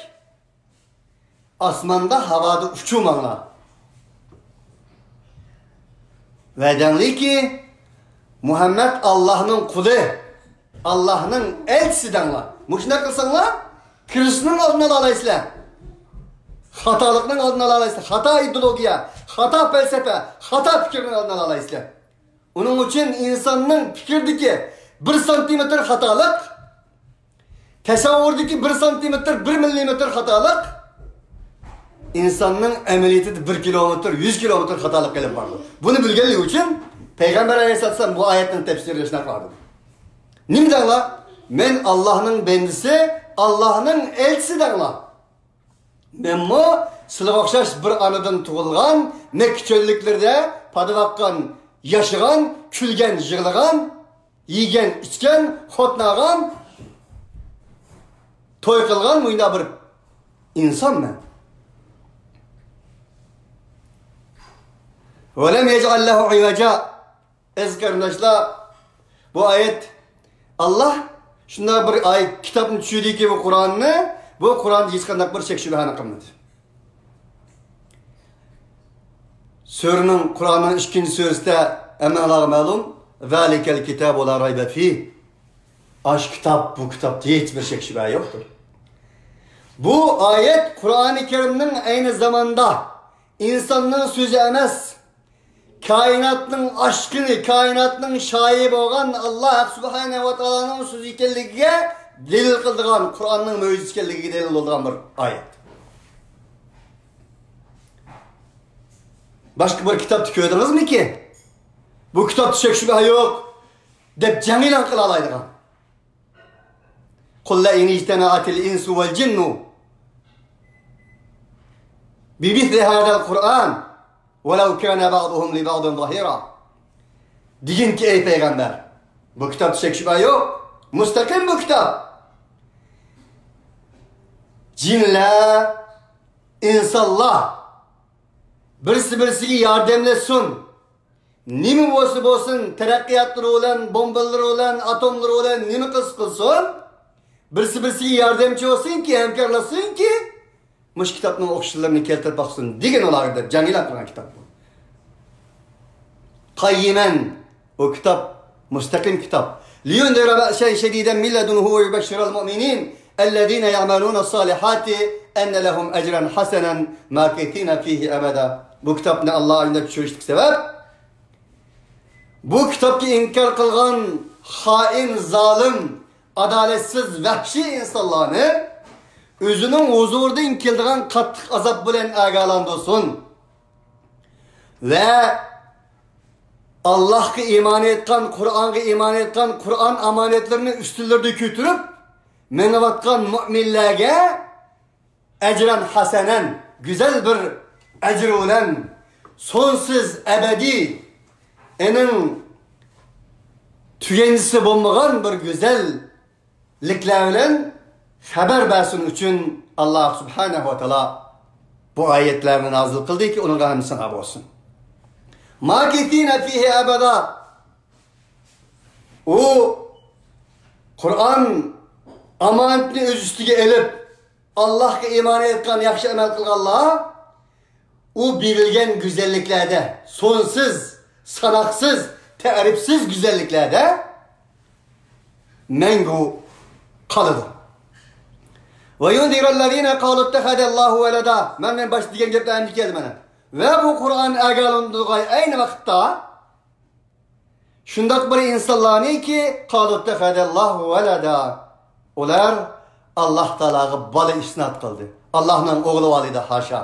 ئاسماندا، ھاۋادا ئۇچۇرماڭلار. ۋە دەڭلىكى، مۇھەممەد ئاللاھنىڭ قۇلى، ئاللاھنىڭ ئەلچىسى دەڭلار. مۇشۇنداق قىلساڭلار، كىرىستنىڭ ئالدىنى ئالالايسىلەر. خاتالىقنىڭ ئالدىنى ئالالايسىلەر. خاتا ئىدېئولوگىيە، خاتا پەلسەپە، خاتا پىكىرنىڭ ئالدىنى ئالالايسىلەر. ئۇنىڭ ئۈچۈن ئىنساننىڭ پىكرىدىكى بىر سانتىمېتىر خاتالىق، تەسەۋۋۇردىكى بىر سانتىمېتىر، بىر مىللىمېتىر خاتالىق ئىنساننىڭ ئەمەلىيىتىدە بىر كىلومېتىر، يۈز كىلومېتىر خاتالىققا ئېلىپ بارىدۇ. بۇنى بىلگەنلىكى ئۈچۈن پەيغەمبەر ئەلەيھىسسالام بۇ ئايەتنىڭ تەپسىرىدە شۇنداق قىلدى. نېمە دەڭلار؟ مەن ئاللاھنىڭ بەندىسى، ئاللاھنىڭ ئەلچىسى دەڭلار. مەنمۇ سىلىگە ئوخشاش بىر ئانىدىن تۇغۇلغان، مەككە چۆللۈكلىرىدە پادا باققان، ياشىغان، كۈلگەن، يىغلىغان، يېگەن، ئىچكەن، خوتۇن ئالغان، توي قىلغان مۇنداق بىر ئىنسانمەن. ولم يجعل له عوجا. ئەزىز قېرىنداشلار، بۇ ئايەت، ئاللا شۇنداق بىر ئايەت، كىتابنى چۈشۈردىكى بۇ قۇرئاننى، بۇ قۇرئاندا ھېچقانداق بىر شەك شۈبھەنى قىلمىدى. سۈرىنىڭ، قۇرئاننىڭ ئىككىنچى سۈرىسىدە ھەممىڭلارغا مەلۇم، ذلك الكتاب لا ريب فيه. ئاشۇ كىتاب، بۇ كىتابتا ھېچ بىر شەك شۈبھە يوقتۇر. بۇ ئايەت قۇرئانى كەرىمنىڭ ئەينى زاماندا ئىنساننىڭ سۆزى ئەمەس، كائىناتنىڭ ئاشقىنى، كائىناتنىڭ شاھى بولغان ئاللا سۇبھانەھۇ ۋە تائالانىڭ سۆزى ئىكەنلىكىگە دەلىل قىلىدىغان، قۇرئاننىڭ مۆجىزىسى ئىكەنلىكىگە دەلىل بولىدىغان بىر ئايەت. باشقا بىر كىتابتا كۆردىڭىزمىكى؟ بۇ كىتابتا شەك شۈبھە يوق دەپ جەڭ ئېلان قىلالايدىغان. قل لئن اجتمعت الإنس والجن بمثل هذا القرآن ولو كان بعضهم لبعض ظهيرا. دېگىنكى، ئەي پەيغەمبەر، بۇ كىتابتا شەك شۈبھە يوق، مۇستەقىم بۇ كىتاب. جىنلەر، ئىنسانلار بىرسى بىرسىگە ياردەملەشسۇن. نېمە بولسا بولسۇن، تەرەققىياتلىرى بىلەن، بومبىلىرى بىلەن، ئاتوملىرى بىلەن نېمە قىلسا قىلسۇن، بىرسى بىرسىگە ياردەمچى بولسۇنكى، ھەمكارلاشسۇنكى، مۇشۇ كىتابنىڭ ئوخشاشلىرىنى كەلتۈرۈپ باقسۇن دېگىن ئۇلارغا دەپ جەڭ ئېلان قىلغان كىتاب بۇ. قيما، ئۇ كىتاب مۇستەقىم كىتاب. لينذر بأسا شديدا من لدنه ويبشر المؤمنين الذين يعملون الصالحات أن لهم أجرا حسنا ماكثين فيه أبدا. بۇ كىتابنى ئاللا ئاينى چۈشۈرۈشلۈك سەۋەب، بۇ كىتابقا ئىنكار قىلغان خائىن، زالىم، ئادالەتسىز، ۋەھشىي ئىنسانلارنى ئۆزىنىڭ ھۇزۇرىدىن كېلىدىغان قاتتىق ئازاب بىلەن ئاگاھلاندۇرسۇن ۋە ئاللاھقا ئىمان ئېيتقان، قۇرئانغا ئىمان ئېيتقان، قۇرئان ئامانەتلىرىنى ئۈستىلىرىدە كۆتۈرۈپ مېڭىۋاتقان مۇئمىنلەرگە ئەجرەن ھەسەنەن، گۈزەل بىر ئەجرى بىلەن، سونسىز ئەبەدىي، ئېنىڭ تۈگەنچىسى بولمىغان بىر گۈزەللىكلەر بىلەن خەۋەر بەرسۇن ئۈچۈن، ئاللا سۇبھانەھۇ ۋە تائالا بۇ ئايەتلەرنى نازىل قىلدىكى، ئۇنىڭغا ھەمدۇ سانا بولسۇن. ماكىسىنە فىھى ئەبەدا. ئۇ قۇرئان ئامانىتىنى ئۆز ئۈستىگە ئېلىپ، ئاللاھقا ئىمان ئېيتقان، ياخشى ئەمەل قىلغانلار ئۇ بېرىلگەن گۈزەللىكلەردە، سونسىز، ساناقسىز، تەرىپسىز گۈزەللىكلەردە مەڭگۈ قالىدۇ. وينذر الذين قالوا اتخذ الله ولدا. مەن، مەن باشتا دېگەن گەپلەر ئەمدى كەلدى مانا. ۋە بۇ قۇرئان ئاگاھلاندۇرغاي ئەينى ۋاقىتتا شۇنداق بىر ئىنسانلارنىكى، قالۇ اتتەخەزەللاھۇ ۋەلەدا. ئۇلار ئاللاھ تائالاغا بالا ئىسناد قىلدى. ئاللاھنىڭ ئوغلى بار ئىدى، ھاشا.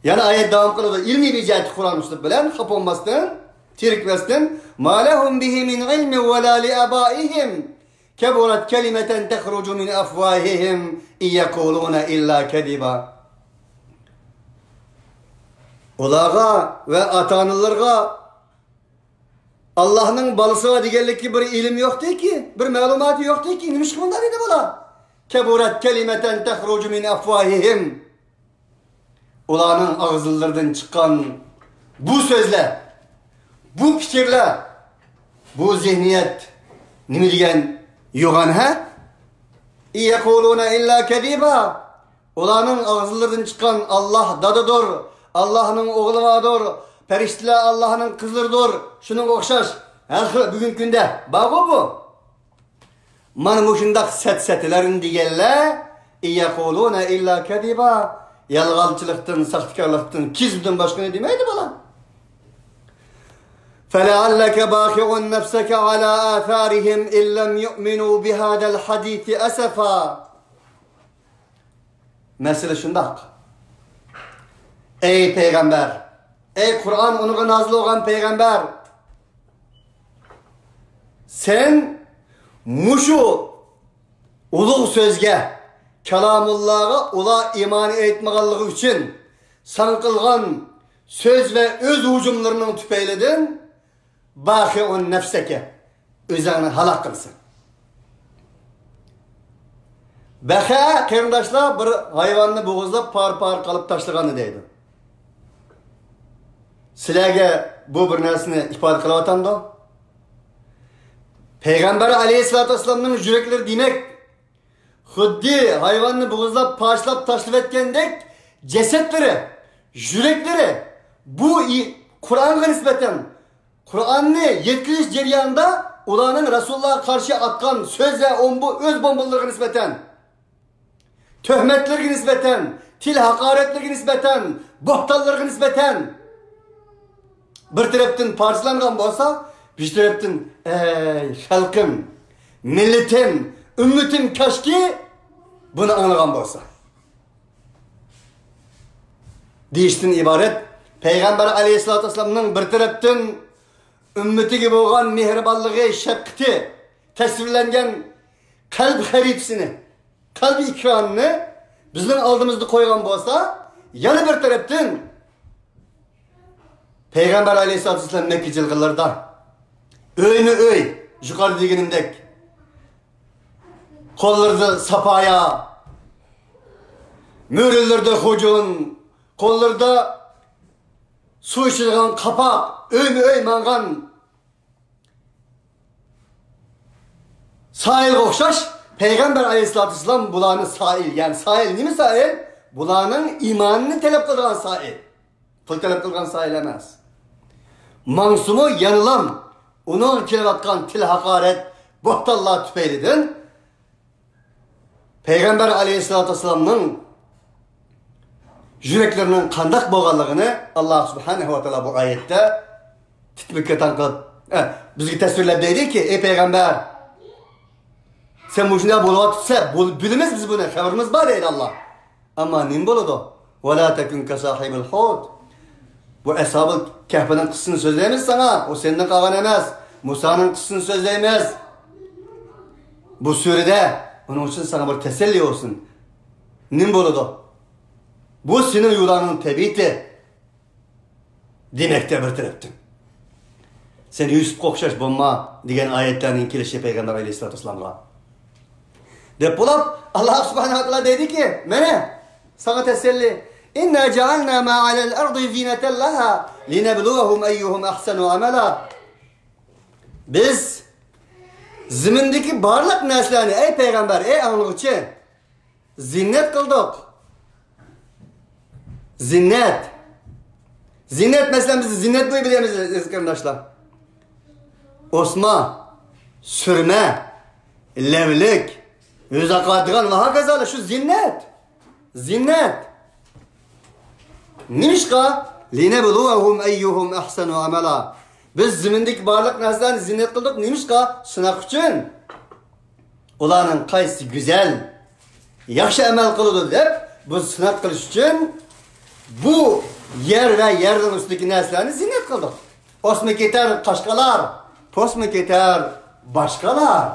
يەنە ئايەت داۋام قىلىدۇ. ئىلمىي بىر جەھەتتە قۇرئان ئۇسلۇب بىلەن خاپا بولماستىن، تېرىكمەستىن. ما لەھۇم بىھى مىن ئىلمىن ۋەلا لىئابائىھىم. كبرت كلمة تخرج من أفواههم إن يقولون إلا كذبا. ئۇلارغا ۋە ئاتا-ئانىلىرىغا ئاللاھنىڭ بالىسى بار دېگەنلىككە بىر ئىلىم يوقتىكى، بىر مەلۇماتى يوقتىكى، نېمىشقا بۇنداق دېدى بۇلار؟ كبرت كلمة تخرج من أفواههم. ئۇلارنىڭ ئاغزىلىرىدىن چىققان بۇ سۆزلەر، بۇ پىكىرلەر، بۇ زېھنىيەت نېمە دېگەن يوغان، ھە؟ إن يقولون إلا كذبا. ئۇلارنىڭ ئاغزىلىرىدىن چىققان «ئاللاھ دادىدۇر، ئاللاھنىڭ ئوغلى باردۇر، پەرىشتىلەر ئاللاھنىڭ قىزلىرىدۇر»، شۇنىڭغا ئوخشاش ھەر خىل بۈگۈنكى كۈندە بارغۇ بۇ. مانا مۇشۇنداق سەت-سەتىلەرنى دېگەنلەر، «إن يقولون إلا كذبا»، يالغانچىلىقتىن، ساختىكارلىقتىن، كېزىپتىن باشقىنى دېمەيدۇ بۇلار. فلعلك باخع نفسك على آثارهم إن لم يؤمنوا بهذا الحديث أسفا. مەسىلە شۇنداق. ئەي پەيغەمبەر، ئەي قۇرئان ئۇنىڭغا نازىل بولغان پەيغەمبەر، سەن مۇشۇ ئۇلۇغ سۆزگە، كالامۇللاغا ئۇلار ئىمان ئېيتمىغانلىقى ئۈچۈن ساڭا قىلغان سۆز ۋە ئۆز ھۇجۇملىرىنىڭ تۈپەيلىدىن باخىئۇن نەفسەكە، ئۆزۈڭنى ھالاك قىلىسەن. بەخە، قېرىنداشلار، بىر ھايۋاننى بوغۇزلاپ، پارە-پارە قىلىپ تاشلىغاننى دەيدۇ. سىلەرگە بۇ بىر نەرسىنى ئىپادە قىلىۋاتامدۇ؟ پەيغەمبەر ئەلەيھىسسالاتۇ ۋەسسالامنىڭ يۈرەكلىرى دېمەك، خۇددى ھايۋاننى بوغۇزلاپ، پارچىلاپ تاشلىۋەتكەندەك جەسەتلىرى، يۈرەكلىرى بۇ ئى-، قۇرئانغا نىسبەتەن، قۇرئاننى يەتكۈزۈش جەريانىدا ئۇلارنىڭ رەسۇلۇللاھقا قارشى ئاتقان سۆز ۋە ئومبۇ-، ئۆز بومبىلىرىغا نىسبەتەن، تۆھمەتلىرىگە نىسبەتەن، تىل ھاقارەتلىرىگە نىسبەتەن، بوھتانلىرىغا نىسبەتەن بىر تەرەپتىن پارچىلانغان بولسا، بىر تەرەپتىن، ئەي خەلقىم، مىللىتىم، ئۈممىتىم كاشكى بۇنى ئاڭلىغان بولسا دېيىشتىن ئىبارەت. پەيغەمبەر ئەلەيھىسسالاتۇ ۋەسسالامنىڭ بىر تەرەپتىن ئۈممىتىگە بولغان مېھرىبانلىقى، شەپقىتى تەسۋىرلەنگەن قەلب خەرىتىسىنى، قەلب ئېكرانىنى بىزنىڭ ئالدىمىزدا قويغان بولسا، يەنە بىر تەرەپتىن پەيغەمبەر ئەلەيھىسسالاتۇ ۋەسسالام مەككە جىلغىلىرىدا ئۆيمۇ ئۆي، يۇقىرىدا دېگىنىمدەك، قوللىرىدا ساپايا، مۈرىلىرىدە خۇجۇن، قوللىرىدا سۇ ئىچىدىغان قاپاق، ئۆيمۇ ئۆي ماڭغان سائىلغا ئوخشاش، پەيغەمبەر ئەلەيھىسسالاتۇ ۋەسسالام بۇلارنى سائىل، يەنى سائىل نېمە سائىل؟ بۇلارنىڭ ئىمانىنى تەلەپ قىلىدىغان سائىل. پۇل تەلەپ قىلغان سائىل ئەمەس. ماڭسىمۇ يەنىلام ئۇنىڭغا كېلىۋاتقان تىل ھاقارەت، بوھتانلار تۈپەيلىدىن پەيغەمبەر ئەلەيھىسسالاتۇ ۋەسسالامنىڭ يۈرەكلىرىنىڭ قانداق بولغانلىقىنى ئاللا سۇبھانەھۇ ۋە تائالا بۇ ئايەتتە تىتمىككە تاڭ قىلىپ، ئە، بىزگە تەسۋىرلەپ دەيدىكى، ئەي پەيغەمبەر، سەن مۇشۇنداق بولۇۋاتىسەن، بول-، بىلىمىز بىز بۇنى، خەۋىرىمىز بار دەيدۇ ئاللا. ئەمما نېمە بولىدۇ؟ ۋەلا تەكۇن كەساھىبىل ھۇت. بۇ ئەسھابىل كەھپىنىڭ قىسسىسىنى سۆزلەيمىز ساڭا. ئۇ سەندىن قالغان ئەمەس. مۇسانىڭ قىسسىسىنى سۆزلەيمىز. بۇ سۈرىدە ئۇنىڭ ئۈچۈن ساڭا بىر تەسەللى بولسۇن. نېمە بولىدۇ؟ بۇ سېنىڭ يولۇڭنىڭ تەبىئىتى. دېمەكتە بىر تەرەپتىن. سەن يۈسۈپكە ئوخشاش بولما دېگەن ئايەتلەرنىڭ كېلىشى پەيغەمبەر ئەلەيھىسسالاتۇ ۋەسسالامغا. دەپ بولۇپ، ئاللا سۇبھانەھۇ ۋە تائالا دەيدىكى، مانا، ساڭا تەسەللى. ئىننا جەئەلنا ما ئەلەل ئەردى زىنەتەن لەھا لىنەبلۇۋەھۇم ئەييۇھۇم ئەھسەنۇ ئەمەلا. بىز زېمىندىكى بارلىق نەرسىلەرنى، ئەي پەيغەمبەر، ئەي ئاڭلىغۇچى، زىننەت قىلدۇق. زىننەت. زىننەت، مەسىلەن، بىز زىننەت دەپ بىلىمىز، ئەزىز قېرىنداشلار. ئوسما، سۈرمە، لەۋلىك، يۈز ئاقارتىدىغان ۋە ھاكازا شۇ زىننەت. زىننەت. نېمىشقا؟ لىنەبلۇۋەھۇم ئەييۇھۇم ئەھسەنۇ ئەمەلا. بىز زېمىندىكى بارلىق نەرسىلەرنى زىننەت قىلدۇق. نېمىشقا؟ سىناق ئۈچۈن. ئۇلارنىڭ قايسىسى گۈزەل، ياخشى ئەمەل قىلىدۇ دەپ، بۇ سىناق قىلىش ئۈچۈن بۇ يەر ۋە يەرنىڭ ئۈستىدىكى نەرسىلەرنى زىننەت قىلدۇق. ئوسما كېتەر قاشقىلار، پوسما كېتەر باشقىلار.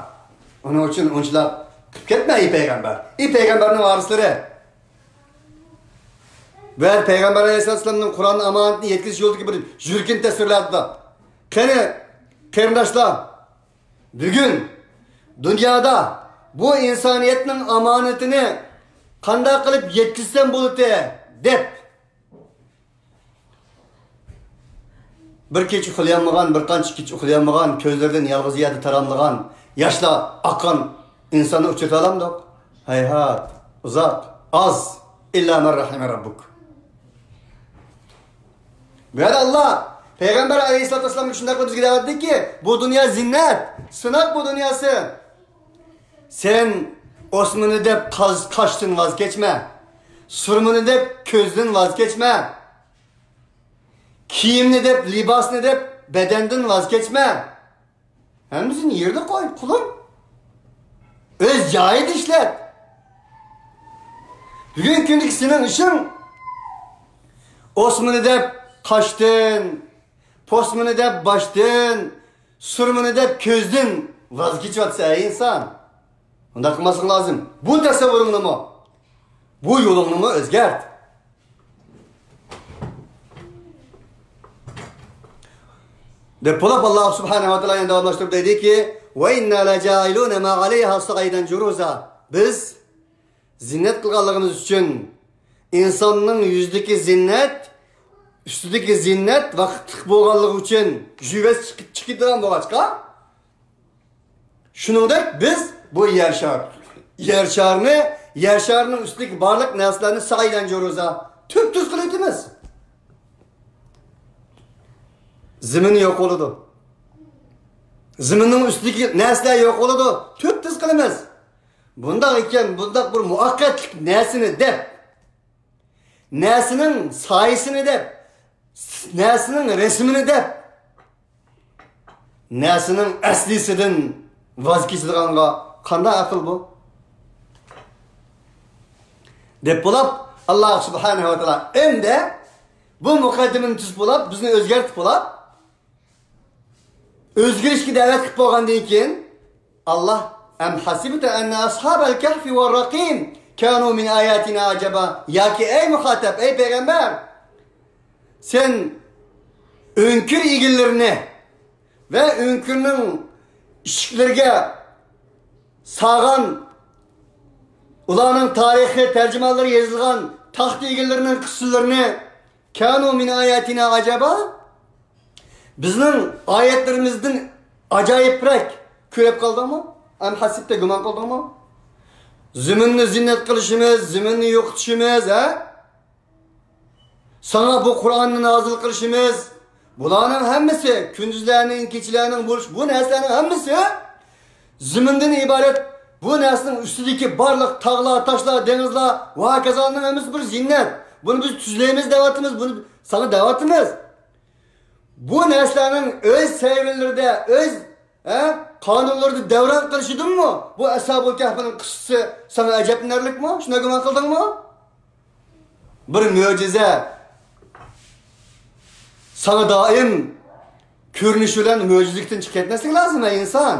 ئۇنىڭ ئۈچۈن ئۇنچىلىك قىلىپ كەتمە، ئەي پەيغەمبەر. ئەي پەيغەمبەرنىڭ ۋارىسلىرى. بۇ يەر پەيغەمبەر ئەلەيھىسسالامنىڭ قۇرئان ئامانىتىنى يەتكۈزۈش يولىدىكى بىر يۈرىكىنى تەسۋىرلەپتۇ. قېنى، قېرىنداشلار، بۈگۈن دۇنيادا بۇ ئىنسانىيەتنىڭ ئامانىتىنى قانداق قىلىپ يەتكۈزسەم بولىتى دەپ، بىر كېچە ئۇخلىيالمىغان، بىر قانچە كېچە ئۇخلىيالمىغان، كۆزلىرىدىن يالغۇز يەردە تاراملىغان ياشلار ئاققان ئىنساننى ئۇچرىتالامدۇق؟ ھەيھات، ئۇزاق، ئاز. ئىللا مەن رەھىمە رەببۇك. بۇ يەردە ئاللا پەيغەمبەر ئەلەيھىسسالاتۇ ۋەسسالامغا شۇنداق قىلىپ بىزگە دەۋەتتىكى، بۇ دۇنيا زىننەت، سىناق بۇ دۇنياسى. سەن ئوسمىنى دەپ قاز-، قاشتىن ۋاز كەچمە. سۈرمىنى دەپ كۆزدىن ۋاز كەچمە. كىيىمنى دەپ، لىباسنى دەپ بەدەندىن ۋاز كەچمە. ھەممىسىنى يېرىدە قوي، قۇلۇم. ئۆز جايىدا ئىشلەت. بۈگۈنكى كۈندىكى سېنىڭ ئىشىڭ ئوسمىنى دەپ قاشتىن، پوسمىنى دەپ باشتىن، سۈرمىنى دەپ كۆزدىن ۋاز كېچىۋاتىسەن، ئەي ئىنسان. ئۇنداق قىلماسلىق لازىم. بۇ تەسەۋۋۇرۇڭنىمۇ، بۇ يولۇڭنىمۇ ئۆزگەرت. دەپ بولۇپ، ئاللا سۇبھانەھۇ ۋە تائالا يەنە داۋاملاشتۇرۇپ دەيدىكى، ۋە ئىننا لەجائىلۇنە ما ئەلەيھا سەئىدەن جۇرۇزا. بىز زىننەت قىلغانلىقىمىز ئۈچۈن ئىنساننىڭ يۈزىدىكى زىننەت ئۈستىدىكى زىننەت ۋاقىتلىق بولغانلىقى ئۈچۈن جۈۋەس چىقىپ، چىقىپ كېتىدىغان بولغاچقا، شۇنىڭدەك بىز بۇ يەر شار، يەر شارىنى، يەر شارىنىڭ ئۈستىدىكى بارلىق نەرسىلەرنى سەئيدەن جۇرۇزا، تۈپتۈز قىلىۋېتىمىز. زېمىن يوق بولىدۇ. زېمىننىڭ ئۈستىدىكى نەرسىلەر يوق بولىدۇ، تۈپتۈز قىلىمىز. بۇنداق ئىكەن، بۇنداق بىر مۇۋەققەتلىك نەرسىنى دەپ، نەرسىنىڭ سايىسىنى دەپ، نەرسىنىڭ رەسىمىنى دەپ، نەرسىنىڭ ئەسلىسىدىن ۋاز كېچىدىغانغا قانداق ئەقىل بۇ؟ دەپ بولاپ، ئاللا سۇبھانەھۇ ۋە تائالا ئەمدى بۇ مۇقەددىمىنى تۈزۈپ بولاپ، بىزنى ئۆزگەرتىپ بولاپ، ئۆزگىرىشكە دەۋەت قىلىپ بولغاندىن كېيىن، ئاللا، «ئەم ھەسىبتە ئەننە ئەسھابەل كەھفى ۋە رەقىم كانۇ مىن ئاياتىنا ئەجەبا»، ياكى ئەي مۇخاتەب، ئەي پەيغەمبەر، سەن ئۆڭكۈر ئىگىلىرىنى ۋە ئۆڭكۈرنىڭ ئىشىكلىرىگە سالغان، ئۇلارنىڭ تارىخى، تەرجىمانلىرى يېزىلغان تاختا ئىگىلىرىنىڭ قىسسىلىرىنى، كانۇ مىن ئاياتىنا ئەجەبا، بىزنىڭ ئايەتلىرىمىزدىن ئاجايىپراق كۆرۈپ قالدىڭمۇ؟ ئەم ھەسىبتە، گۇمان قىلدىڭمۇ؟ زېمىننى زىننەت قىلىشىمىز، زېمىننى يوقىتىشىمىز، ھە؟ ساڭا بۇ قۇرئاننى نازىل قىلىشىمىز، بۇلارنىڭ ھەممىسى، كۈندۈزلەرنىڭ، كېچىلەرنىڭ بولۇش، بۇ نەرسىلەرنىڭ ھەممىسى زېمىندىن ئىبارەت. بۇ نەرسىنىڭ ئۈستىدىكى بارلىق تاغلار، تاشلار، دېڭىزلار ۋە ھاكازانىڭ ھەممىسى بىر زىننەت. بۇنى بىز تۈزلەيمىز دەۋاتىمىز، بۇنى ساڭا دەۋاتىمىز. بۇ نەرسىلەرنىڭ ئۆز سەۋىيەلىرىدە، ئۆز، ھە، قانۇنلىرىدا دەۋران قىلىشىدىنمۇ بۇ ئەسھابۇل كەھپىنىڭ قىسسىسى ساڭا ئەجەبلىنەرلىكمۇ؟ شۇنداق گۇمان قىلدىڭمۇ؟ بىر مۆجىزە ساڭا دائىم كۆرۈنۈش بىلەن مۆجىزىلىكتىن چىقىپ كەتمەسلىك لازىم، ئەي ئىنسان.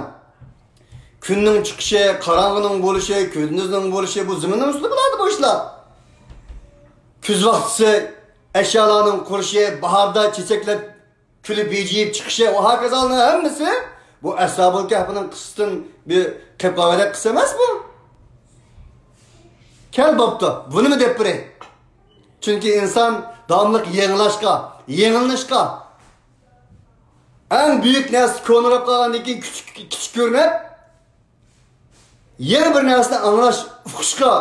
كۈننىڭ چىقىشى، قاراڭغۇنىڭ بولۇشى، كۈندۈزنىڭ بولۇشى، بۇ زېمىننىڭ ئۈستىدە بولىدۇ بۇ ئىشلار. كۈز ۋاقتىسى ئەشيالارنىڭ قۇرۇشى، باھاردا چېچەكلەر كۈلۈپ ھىجىيىپ چىقىشى ۋە ھاكازانىڭ ھەممىسى بۇ ئەسھابۇل كەھپىنىڭ قىسسىسىدىن بىر قېلىپ قالغاندەك قىسسا ئەمەسمۇ؟ كەل بوپتۇ، بۇنىمۇ دەپ بېرەي. چۈنكى ئىنسان داۋاملىق يېڭىلاشقا، يېڭىلىنىشقا، ئەڭ بۈيۈك نەرسە كونىراپ قالغاندىن كېيىن كىچىك، كىچىك كۆرۈنۈپ، يەنە بىر نەرسىنى ئاڭلاش، ئۇقۇشقا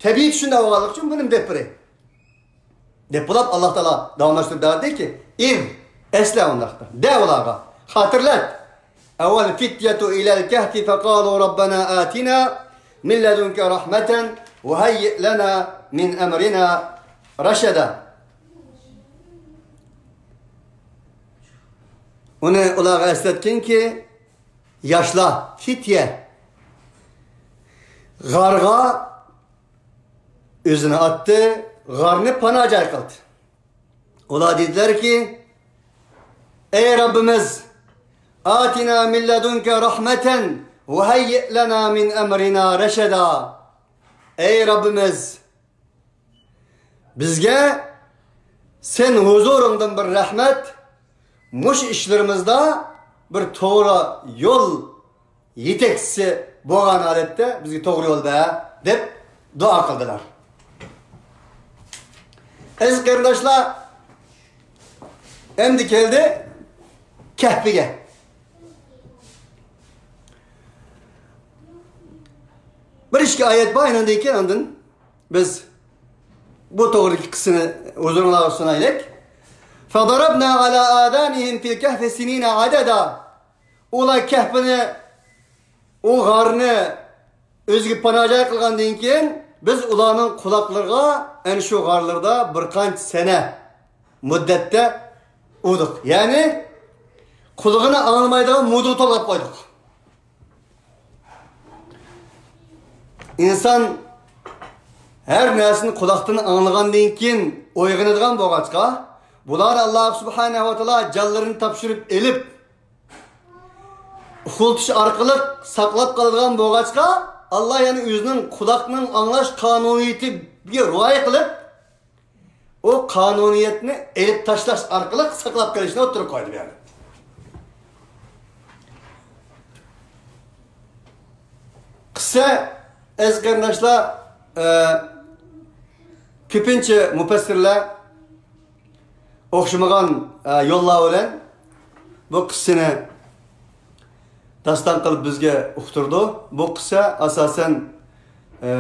تەبىئىتى شۇنداق بولغانلىقى ئۈچۈن بۇنى دەپ بېرەي. دەپ بولاپ، ئاللا تائالا داۋاملاشتۇرۇپ دەۋاتىدۇكى، ئىز، ئەسلە ئۇنداقتا. دە ئۇلارغا. خاتىرىلەت. ئەۋۋەل فتية إلى الكهف فقالوا ربنا آتنا من لدنك رحمة وهيئ لنا من أمرنا رشدا. ئۇنى ئۇلارغا ئەسلەتكىنكى، ياشلار، فتيە، غارغا ئۆزىنى ئاتتى، غارنى پانا جاي قىلدى. ئۇلار دېدىلەركى، ئەي رەببىمىز، آتنا من لدنك رحمة وهيئ لنا من أمرنا رشدا. ئەي رەببىمىز، بىزگە سەن ھۇزۇرۇڭدىن بىر رەھمەت، مۇشۇ ئىشلىرىمىزدا بىر توغرا يول يېتەكچىسى بولغان ھالەتتە بىزگە توغرا يول بەر، دەپ دۇئا قىلدىلار. ئەزىز قېرىنداشلار، ئەمدى كەلدى كەھپىگە. بىر ئىككى ئايەت بار، ئاندىن كېيىن ئاندىن بىز بۇ توغرىدىكى قىسسىنى ھۇزۇرۇڭلارغا سۇنايلىك. فضربنا على آذانهم في الكهف سنين عددا. ئۇلار كەھپىنى، ئۇ غارنى ئۆزىگە پاناھ جاي قىلغاندىن كېيىن، بىز ئۇلارنىڭ قۇلاقلىرىغا ئەنە شۇ غارلىرىدا بىر قانچە سەنە مۇددەتتە ئۇردۇق. يەنى قۇلىقىنى ئاڭلىمايدىغان مۇدىغا تولغاپ قويدۇق. ئىنسان ھەر نەرسىنى قۇلاقتىن ئاڭلىغاندىن كېيىن ئويغىنىدىغان بولغاچقا، بۇلار ئاللا سۇبھانەھۇ ۋە تائالا جانلىرىنى تاپشۇرۇپ ئېلىپ، ئۇخلىتىش ئارقىلىق ساقلاپ قالىدىغان بولغاچقا، ئاللا يەنە ئۆزىنىڭ قۇلاقنىڭ ئاڭلاش قانۇنىيىتىگە رىئايە قىلىپ، ئۇ قانۇنىيەتنى ئېلىپ تاشلاش ئارقىلىق ساقلاپ قېلىشنى ئوتتۇرىغا قويدى بۇ يەردە. قىسسە، ئەزىز قېرىنداشلار، ئە، كۆپىنچە مۇپەسسىرلەر، ئوخشىمىغان، ئە، يوللار بىلەن بۇ قىسسىنى داستان قىلىپ بىزگە ئۇقتۇرىدۇ. بۇ قىسسە ئاساسەن، ئە،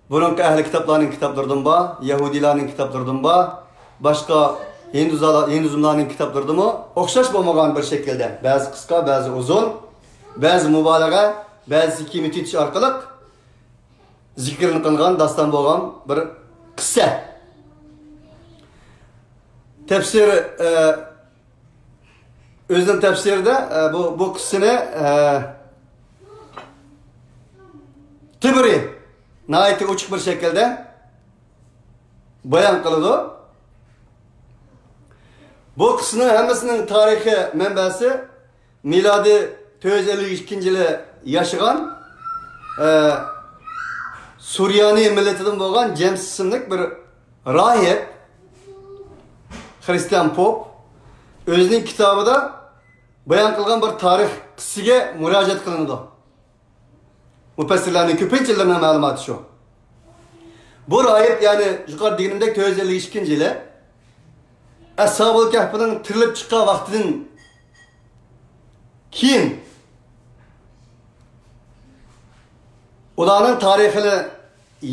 بۇرۇنقى ئەھلى كىتابلارنىڭ كىتابلىرىدىن بار، يەھۇدىيلارنىڭ كىتابلىرىدىن بار، باشقا ھىندۇزالا-، ھىندۇزملارنىڭ كىتابلىرىدىمۇ ئوخشاش بولمىغان بىر شەكىلدە، بەزى قىسقا، بەزى ئۇزۇن، بەزى مۇبالىغە، بەزىسى كېمىتىۋېتىش ئارقىلىق زىكىرنى قىلغان داستان بولغان بىر قىسسە. تەپسىر، ئە، ئۆزىنىڭ تەپسىرىدە، ئە، بۇ، بۇ قىسسىنى، ئە، تىبرى ناھايىتى ئوچۇق بىر شەكىلدە بايان قىلىدۇ. بۇ قىسسىنىڭ ھەممىسىنىڭ تارىخىي مەنبەسى مىلادىي تۆت يۈز ئەللىك ئىككىنچى يىلى ياشىغان، ئە، سۇريانىي مىللىتىدىن بولغان جەمسىس ئىسىملىك بىر راھىب، خرىستىيان پوپ ئۆزىنىڭ كىتابىدا بايان قىلغان بىر تارىخ قىسسىگە مۇراجىئەت قىلىنىدۇ. مۇپەسسىرلەرنىڭ كۆپىنچىلىرىنىڭ مەلۇماتى شۇ. بۇ راھىب، يەنى يۇقىرىدا دېگىنىمدەك، تۆت يۈز ئەللىك ئىككىنچى يىلى ئەسھابۇل كەھپنىڭ تىرىلىپ چىققان ۋاقتىدىن كېيىن ئۇلارنىڭ تارىخىنى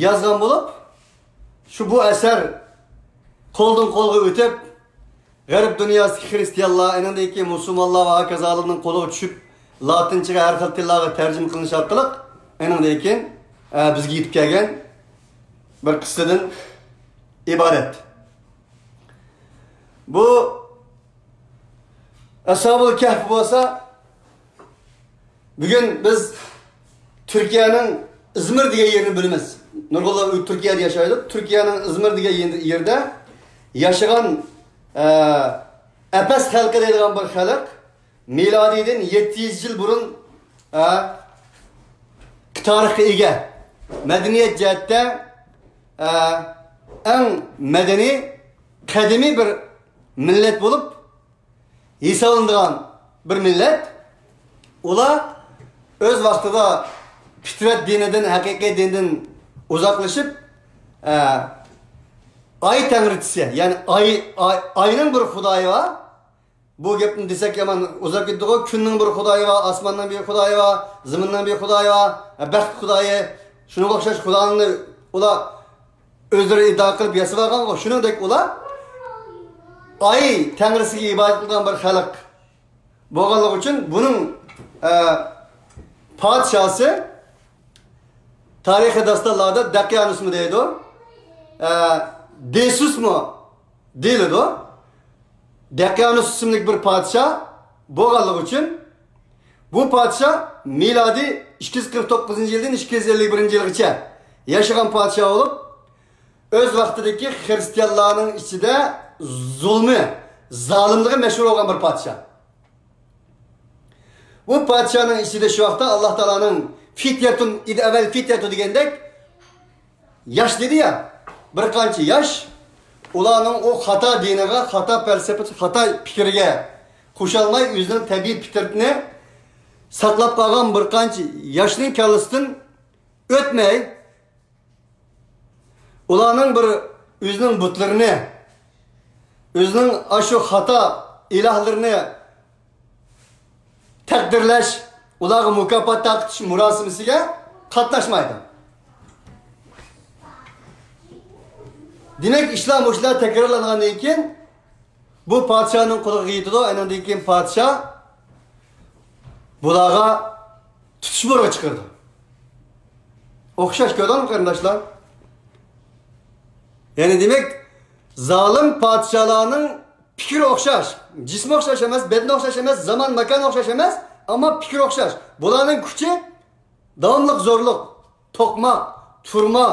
يازغان بولۇپ، شۇ بۇ ئەسەر قولدىن قولغا ئۆتۈپ، غەرب دۇنياسىدىكى خرىستىيانلار، ئېنىڭدىن كېيىن مۇسۇلمانلار ۋە ھاكازالارنىڭ قولىغا چۈشۈپ، لاتىنچىغا ھەر خىل تىللارغا تەرجىمە قىلىنىش ئارقىلىق، ئېنىڭدىن كېيىن، ئە، بىزگە يېتىپ كەلگەن بىر قىسسىدىن ئىبارەت. بۇ ئەسھابۇل كەھف بولسا، بۈگۈن بىز تۈركىيەنىڭ ئىزمىر دېگەن يېرىنى بىلىمىز. نۇرغۇنلار تۈركىيەدە ياشايدۇ. تۈركىيەنىڭ ئىزمىر دېگەن يېرىدە ياشىغان، ئە، ئەپەس خەلقى دەيدىغان بىر خەلق مىلادىيدىن يەتتە يۈز يىل بۇرۇن، ئە، تارىخقا ئىگە، مەدەنىيەت جەھەتتە، ئە، ئەڭ مەدەنىي، قەدىمىي بىر مىللەت بولۇپ ھېسابلىنىدىغان بىر مىللەت. ئۇلار ئۆز ۋاقتىدا پىترەت دىنىدىن، ھەقىقىي دىندىن ئۇزاقلىشىپ، ئە، ئاي تەڭرىچىسى، يەنى ئاي، ئاي، ئاينىڭ بىر خۇدايى بار. بۇ گەپنى دېسەك يامان ئۇزاپ كېتىدىغۇ. كۈننىڭ بىر خۇدايى بار، ئاسماننىڭ بىر خۇدايى بار، زېمىننىڭ بىر خۇدايى بار، بەخت خۇدايى، شۇنىڭغا ئوخشاش خۇدالارنى ئۇلار ئۆزلىرى ئىددىئا قىلىپ ياسىۋالغانغۇ. شۇنىڭدەك ئۇلار ئاي تەڭرىسىگە ئىبادەت قىلىدىغان بىر خەلق بولغانلىقى ئۈچۈن بۇنىڭ، ئە، پادىشاھسى تارىخىي داستانلاردا دەقيانۇسمۇ دەيدۇ، ئە، دېسۇسمۇ دېيىلىدۇ. دەقيانۇس ئىسىملىك بىر پادىشاھ بولغانلىقى ئۈچۈن، بۇ پادىشاھ مىلادىي ئىككى يۈز قىرىق توققۇزىنچى يىلدىن ئىككى يۈز ئەللىك بىرىنچى يىلغىچە ياشىغان پادىشاھ بولۇپ، ئۆز ۋاقتىدىكى خرىستىيانلارنىڭ ئىچىدە زۇلمى، زالىملىقى مەشھۇر بولغان بىر پادىشاھ. بۇ پادىشاھنىڭ ئىچىدە شۇ ۋاقىتتا ئاللا تائالانىڭ فىتيەتۇن، ئىد ئەۋەل فىتيەتۇ دېگەندەك، ياش دېدى يا، بىر قانچە ياش، ئۇلارنىڭ ئۇ خاتا دىنىغا، خاتا پەلسەپىسى، خاتا پىكرىگە قوشۇلماي، ئۆزىنىڭ تەبىئىي پىترىتىنى ساقلاپ قالغان بىر قانچە ياشنىڭ كاللىسىدىن ئۆتمەي، ئۇلارنىڭ بىر ئۆزىنىڭ بۇتلىرىنى، ئۆزىنىڭ ئاشۇ خاتا ئىلاھلىرىنى تەقدىرلەش، ئۇلارغا مۇكاپات تارقىتىش مۇراسىمىسىگە قاتناشمايدۇ. دېمەك، ئىشلار مۇشۇلار تەكرارلانغاندىن كېيىن، بۇ پادىشاھنىڭ قۇلىقىغا يېتىدۇ، ئاندىن كېيىن پادىشاھ بۇلارغا تۇتۇش بۇيرۇقى چىقىرىدۇ. ئوخشاش، كۆردۈڭلارمۇ قېرىنداشلار؟ يەنى دېمەك، زالىم پادىشاھلارنىڭ پىكرى ئوخشاش، جىسمى ئوخشاش ئەمەس، بەدىنى ئوخشاش ئەمەس، زامان ماكان ئوخشاش ئەمەس، ئەمما پىكرى ئوخشاش. بۇلارنىڭ كۈچى داۋاملىق زورلۇق، توقماق، تۈرمە،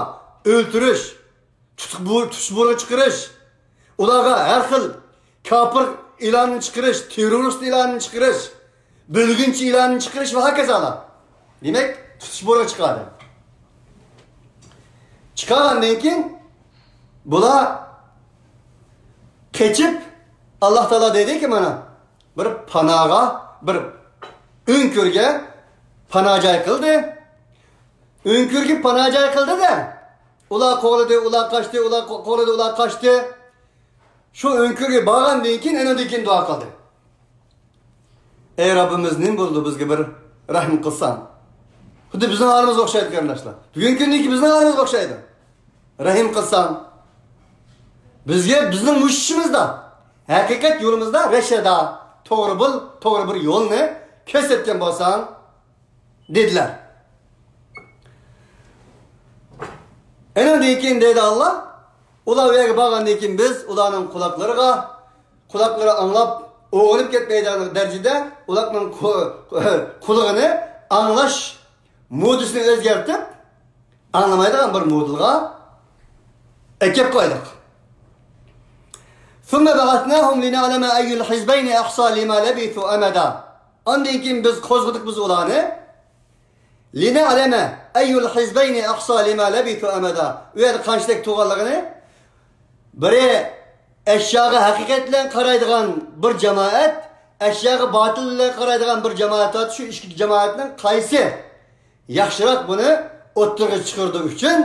ئۆلتۈرۈش، تۇتۇق بۇ-، تۇتۇش بۇيرۇقى چىقىرىش، ئۇلارغا ھەر خىل كاپىر ئېلانىنى چىقىرىش، تېررورىست ئېلانىنى چىقىرىش، بۆلگۈنچى ئېلانىنى چىقىرىش ۋە ھاكازالار. دېمەك، تۇتۇش بۇيرۇقى چىقىرىدۇ. چىقارغاندىن كېيىن بۇلار قېچىپ، ئاللا تائالا دەيدىكى، مانا، بىر پاناغا، بىر ئۆڭكۈرگە پانا جاي قىلدى. ئۆڭكۈرگە پانا جاي قىلدى-دە، ئۇلار قوغلىدى، ئۇلار قاچتى، ئۇلار قو-، قوغلىدى، ئۇلار قاچتى. شۇ ئۆڭكۈرگە بارغاندىن كېيىن، ئانىڭدىن كېيىن دۇئا قىلدى. ئەي رەببىمىز، نېمە بولدى، بىزگە بىر رەھىم قىلساڭ. خۇددى بىزنىڭ ھالىمىزغا ئوخشايدۇ، قېرىنداشلار. بۈگۈنكى كۈندىكى بىزنىڭ ھالىمىزغا ئوخشايدۇ. رەھىم قىلساڭ. بىزگە، بىزنىڭ مۇشۇ ئىشىمىزدا، ھەقىقەت يولىمىزدا رەشەدا، توغرا بول، توغرا بىر يولنى كۆرسەتكەن بولساڭ، دېدىلەر. ئېنىڭدىن كېيىن دەيدۇ ئاللا، ئۇلار ئۇ يەرگە بارغاندىن كېيىن بىز ئۇلارنىڭ قۇلاقلىرىغا، قۇلاقلىرى ئاڭلاپ، ئويغىنىپ كەتمەيدىغان دەرىجىدە ئۇلارنىڭ قۇ-، قۇلىقىنى ئاڭلاش مودىسىنى ئۆزگەرتىپ، ئاڭلىمايدىغان بىر مودېلغا ئەكەپ قويدۇق. ثم بعثناهم لنعلم أي الحزبين أحصى لما لبثوا أمدا. ئاندىن كېيىن بىز قوزغىدۇق بىز ئۇلارنى. لنعلم أي الحزبين أحصى لما لبثوا أمدا. ئۇ يەردە قانچىلىك تۇرغانلىقىنى، بىرى ئەشياغا ھەقىقەت بىلەن قارايدىغان بىر جامائەت، ئەشياغا باتىل بىلەن قارايدىغان بىر جامائەت، شۇ ئىككى جامائەتنىڭ قايسى ياخشىراق، بۇنى ئوتتۇرىغا چىقىرىدۇ ئۈچۈن،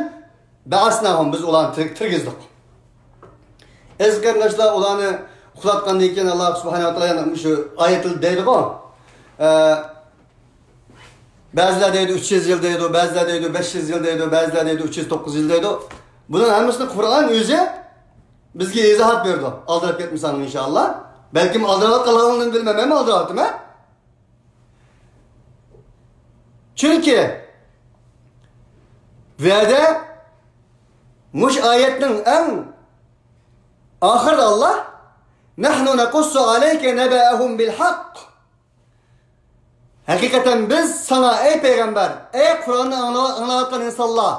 بەئەسناھۇم، بىز ئۇلارنى تىر-، تىرگۈزدۇق. ئەزىز قېرىنداشلار، ئۇلارنى ئۇخلاتقاندىن كېيىن، ئاللا سۇبھانەھۇ ۋە تائالا يەنە مۇشۇ ئايەتتە دەيدىغۇ، ئە، بەزىلەر دەيدۇ، ئۈچ يۈز يىل دەيدۇ، بەزىلەر دەيدۇ، بەش يۈز يىل دەيدۇ، بەزىلەر دەيدۇ، ئۈچ يۈز، توققۇز يۈز يىل دەيدۇ. بۇنىڭ ھەممىسىنى قۇرئان ئۆزى بىزگە ئىزاھات بېرىدۇ. ئالدىراپ كەتمىسەڭ، ئىنشائاللا. بەلكىم ئالدىراۋاتقانلىقىڭدىن بىلمەن، مەنمۇ ئالدىراۋاتىمەن. چۈنكى بۇ يەردە مۇشۇ ئايەتنىڭ ئەڭ ئاخىرىدا ئاللا، نحن نقص عليك نبأهم بالحق. ھەقىقەتەن بىز ساڭا، ئەي پەيغەمبەر، ئەي قۇرئاننى ئاڭلا-، ئاڭلاۋاتقان ئىنسانلار،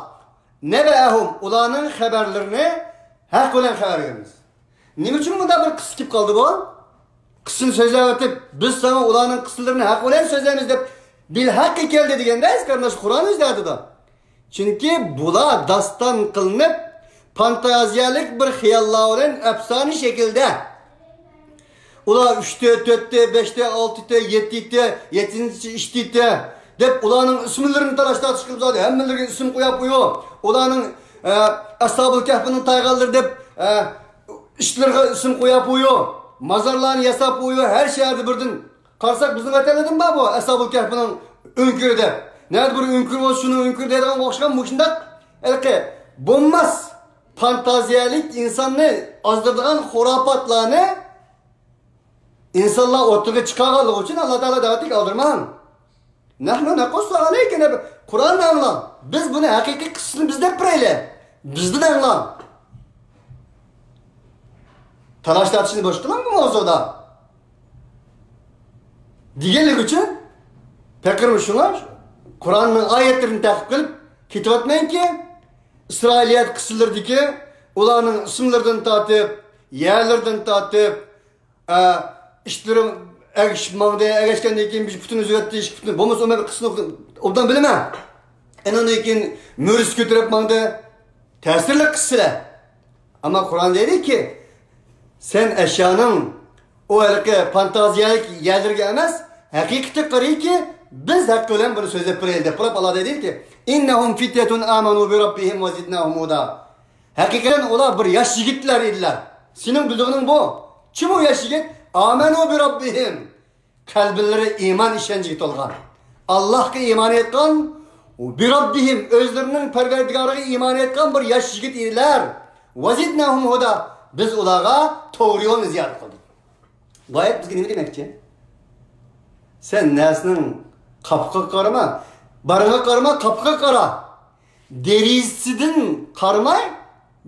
نبأهم، ئۇلارنىڭ خەۋەرلىرىنى ھەق بىلەن خەۋەر بېرىمىز. نېمە ئۈچۈن بۇنداق بىر قىسسا كېلىپ قالدى بۇ؟ قىسسىنى سۆزلەۋېتىپ، بىز ساڭا ئۇلارنىڭ قىسسىلىرىنى ھەق بىلەن سۆزلەيمىز دەپ، بىلھەققى كەلدى دېگەندە، ئەزىز قېرىنداش، قۇرئان ئۆزى ئېيتىدۇ. چۈنكى بۇلار داستان قىلىنىپ، فانتازىيەلىك بىر خىياللار بىلەن ئەپسانە شەكلىدە، ئۇلار ئۈچتە، تۆتتە، بەشتە، ئالتىدا، يەتتىدە، يەتتىنچى ئىشتىدا دەپ، ئۇلارنىڭ ئىسىملىرىنى تالاش تارتىش قىلىپ، ھەممىلىرىگە ئىسىم قويۇپ قويۇپ، ئۇلارنىڭ، ئە، ئەسھابۇل كەھپىنىڭ تايغانلىرى دەپ، ئە، ئىشلىرىغا ئىسىم قويۇپ قويۇپ، مازارلارنى ياساپ قويۇپ، ھەر شەھەردە بىردىن قارىساق، بىزنىڭ ۋەتەنلەردىمۇ بار بۇ ئەسھابۇل كەھپىنىڭ ئۆڭكۈرى دەپ. نەدە بىر ئۆڭكۈر بولسا، شۇنىڭ ئۆڭكۈرى دەيدىغان ئوخشىغان مۇشۇنداق ھېلىقى بولماس، فانتازىيەلىك، ئىنساننى ئازدۇرىدىغان خۇراپاتلارنى ئىنسانلار ئوتتۇرىغا چىقارغانلىقى ئۈچۈن ئاللا تائالا دەۋەتتىكى ئالدىرىماڭ. نحن نقص عليك نبأ-، قۇرئاننى ئاڭلاڭ. بىز بۇنى ھەقىقىي قىسسىسىنى بىز دەپ بېرەيلى. بىزدىن ئاڭلاڭ. تالاش تارتىشنى بوش قىلىڭ بۇ ماۋزۇدا. دېگەنلىكى ئۈچۈن پەقىر شۇڭا قۇرئاننىڭ ئايەتلىرىنى تەقىپ قىلىپ كېتىۋاتمايمەنكى، ئىسرائىلىيەت قىسسىلىرىدىكى ئۇلارنىڭ ئىسىملىرىدىن تارتىپ، يەرلىرىدىن تارتىپ، ئە، ئىتلىرى ئەگىشىپ ماڭدى، ئەگەشكەندىن كېيىن بىر پۇتىنى ئۈزۈۋەتتى، ئىككى پۇتىنى، بولمىسا ئۇ مەن قىسسىنى ئوبدان بىلىمەن. ئېنىڭدىن كېيىن مۈرىسى كۆتۈرۈپ ماڭدى. تەسىرلىك قىسسىلەر. ئەمما قۇرئان دەيدىكى، سەن ئەشيانىڭ ئۇ ھېلىقى فانتازىيەلىك يەرلىرىگە ئەمەس، ھەقىقىتىگە قارايكى، بىز ھەققى بىلەن بۇنى سۆزلەپ بېرەيلى دەپ قاراپ، ئاللا دەيدىكى، إنهم فتية آمنوا بربهم وزدناهم هدى. ھەقىقەتەن ئۇلار بىر ياش يىگىتلەر ئىدىلەر. سېنىڭ بىلىدىغىنىڭ بۇ. كىم ئۇ ياش يىگىت؟ آمنوا بربهم. قەلبلىرى ئىمان ئىشەنچىگە تولغان. ئاللاھقا ئىمان ئېيتقان، بربهم، ئۆزلىرىنىڭ پەرۋەردىگارىغا ئىمان ئېيتقان بىر ياش يىگىت ئىدىلەر. وزدناهم هدى. بىز ئۇلارغا توغرا يولنى زىيادە قىلدۇق. بۇ ئايەت بىزگە نېمە دېمەكچى؟ سەن نەرسىنىڭ قاپىقىغا قارىما، بارىغا قارىما، قاپىقىغا قارا. دېرىزىسىدىن قارىماي،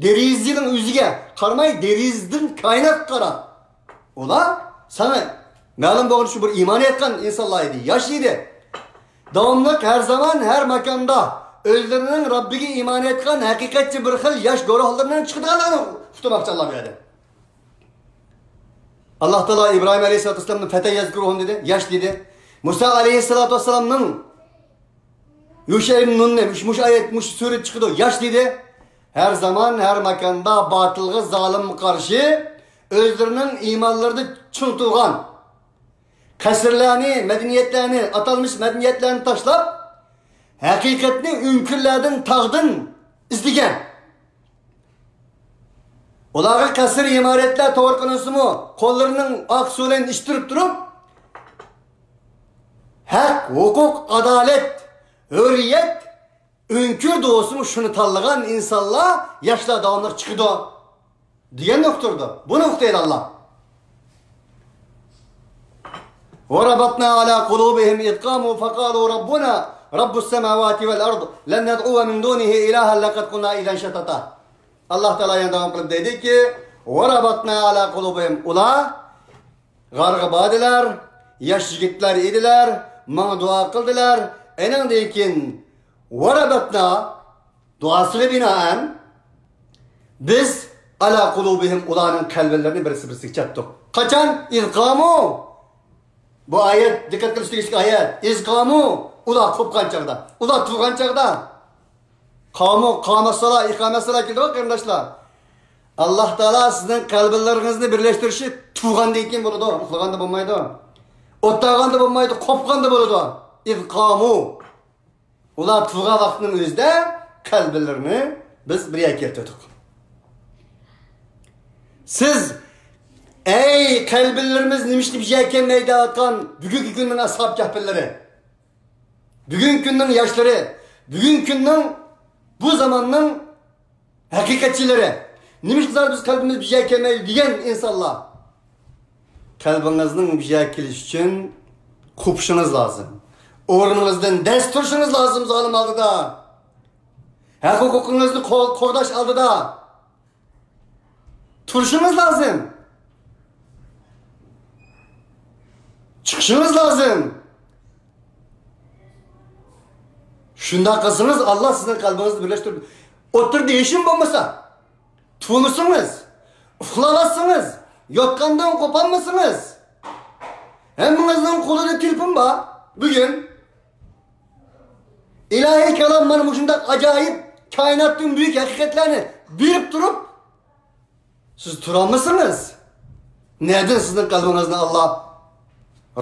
دېرىزىنىڭ ئۆزىگە قارىماي، دېرىزىدىن كائىناتقا قارا. ئۇلار ساڭا مەلۇم بولغىنى شۇ بىر ئىمان ئېيتقان ئىنسانلار ئىدى، ياش ئىدى. داۋاملىق ھەر زامان، ھەر ماكاندا ئۆزلىرىنىڭ رەببىگە ئىمان ئېيتقان ھەقىقەتچى بىر خىل ياش گۇرۇھلىرىنىڭ چىقىدىغانلىقىنى ئۇقتۇرماقچى ئاللا بۇ يەردە. ئاللا تائالا ئىبراھىم ئەلەيھىسسالاتۇ ۋەسسالامنى فتى يذكرهم دېدى، ياش دېدى. مۇسا ئەلەيھىسسالاتۇ ۋەسسالامنىڭ يۇشەئ ئىبن نۇننى، مۇشۇ، مۇشۇ ئايەت، مۇشۇ سۈرە چىقىدۇ، ياش دېدى. ھەر زامان، ھەر ماكاندا باتىلغا، زالىمغا قارشى ئۆزلىرىنىڭ ئىمانلىرىدا چىڭ تۇرغان، قەسىرلەرنى، مەدەنىيەتلەرنى، ئاتالمىش مەدەنىيەتلەرنى تاشلاپ، ھەقىقەتنى ئۆڭكۈرلەردىن، تاغدىن ئىزدىگەن. ئۇلارغا قەسىر ئىمارەتلەر توغرا قىلىنسىمۇ، قوللىرىنىڭ ئاق سۇلىرىنى ئىتتىرىپ تۇرۇپ، ھەق، ھوقۇق، ئادالەت، ھۆرىيەت ئۆڭكۈر دېسىمۇ، شۇنى تاللىغان ئىنسانلار، ياشلار داۋاملىق چىقىدۇ دېگەننى ئۇقتۇرىدۇ. بۇنى ئۇقتۇرىدۇ ئاللا. وربطنا على قلوبهم إذ قاموا فقالوا ربنا رب السماوات والأرض لن ندعو من دونه إلها لقد قلنا إذا شططا. ئاللا تائالا يەنە داۋام قىلىپ دەيدىكى، وربطنا على قلوبهم، ئۇلار غارغا باردىلار، ياش يىگىتلەر ئىدىلەر، ماڭا دۇئا قىلدىلار. ئېنىڭدىن كېيىن وربطنا دۇئاسىغا بىنائەن، بىز على قلوبهم، ئۇلارنىڭ قەلبىلىرىنى بىرسى بىرسىگە چاتتۇق. قاچان؟ إذ قاموا. بۇ ئايەت، دىققەت قىلىش تېگىشلىك ئايەت. إذ قاموا، ئۇلار قوپقان چاغدا، ئۇلار تۇرغان چاغدا. قاموا، قامت الصلاة، إقامت الصلاة كېلىدىغۇ، قېرىنداشلار. ئاللا تائالا سىزنىڭ قەلبىلىرىڭىزنى بىرلەشتۈرۈشى تۇرغاندىن كېيىن بولىدۇ، ئۇخلىغاندا بولمايدۇ. ئولتۇرغاندا بولمايدۇ، قوپقاندا بولىدۇ. إذ قاموا. ئۇلار تۇرغان ۋاقىتنىڭ ئۆزىدە قەلبىلىرىنى بىز بىر يەرگە كەلتۈردۇق. سىز، ئەي قەلبىلىرىمىز نېمىشقا بىر يەرگە كەلمەيدۇ دەۋاتقان بۈگۈنكى كۈننىڭ ئەسھاب كەھپىلىرى، بۈگۈنكى كۈننىڭ ياشلىرى، بۈگۈنكى كۈننىڭ، بۇ زاماننىڭ ھەقىقەتچىلىرى، نېمىشقا زادى بىز قەلبىمىز بىر يەرگە كەلمەيدۇ دېگەن ئىنسانلار، قەلبىڭىزنىڭ بىر يەرگە كېلىشى ئۈچۈن قوپۇشىڭىز لازىم. ئورنىڭىزدىن دەس تۇرۇشىڭىز لازىم زالىم ئالدىدا. ھەق ھوقۇقىڭىزنى قو-، قوغداش ئالدىدا تۇرۇشىڭىز لازىم. چىقىشىڭىز لازىم. شۇنداق قىلسىڭىز، ئاللا سىزنىڭ قەلبىڭىزنى بىرلەشتۈرۈپ، ئوتتۇرىدا ھېچنېمە بولمىسا، تۇرمىسىڭىز، ئۇخلاۋاتسىڭىز، يوتقاندىن قوپالمىسىڭىز، ھەممىڭىزنىڭ قولىدا تېلېفون بار. بۈگۈن ئىلاھىي كالام مانا مۇشۇنداق ئاجايىپ، كائىناتتىن بۈيۈك ھەقىقەتلەرنى بېرىپ تۇرۇپ، سىز تۇرالمىسىڭىز، نەدىن سىزنىڭ قەلبىڭىزنى ئاللا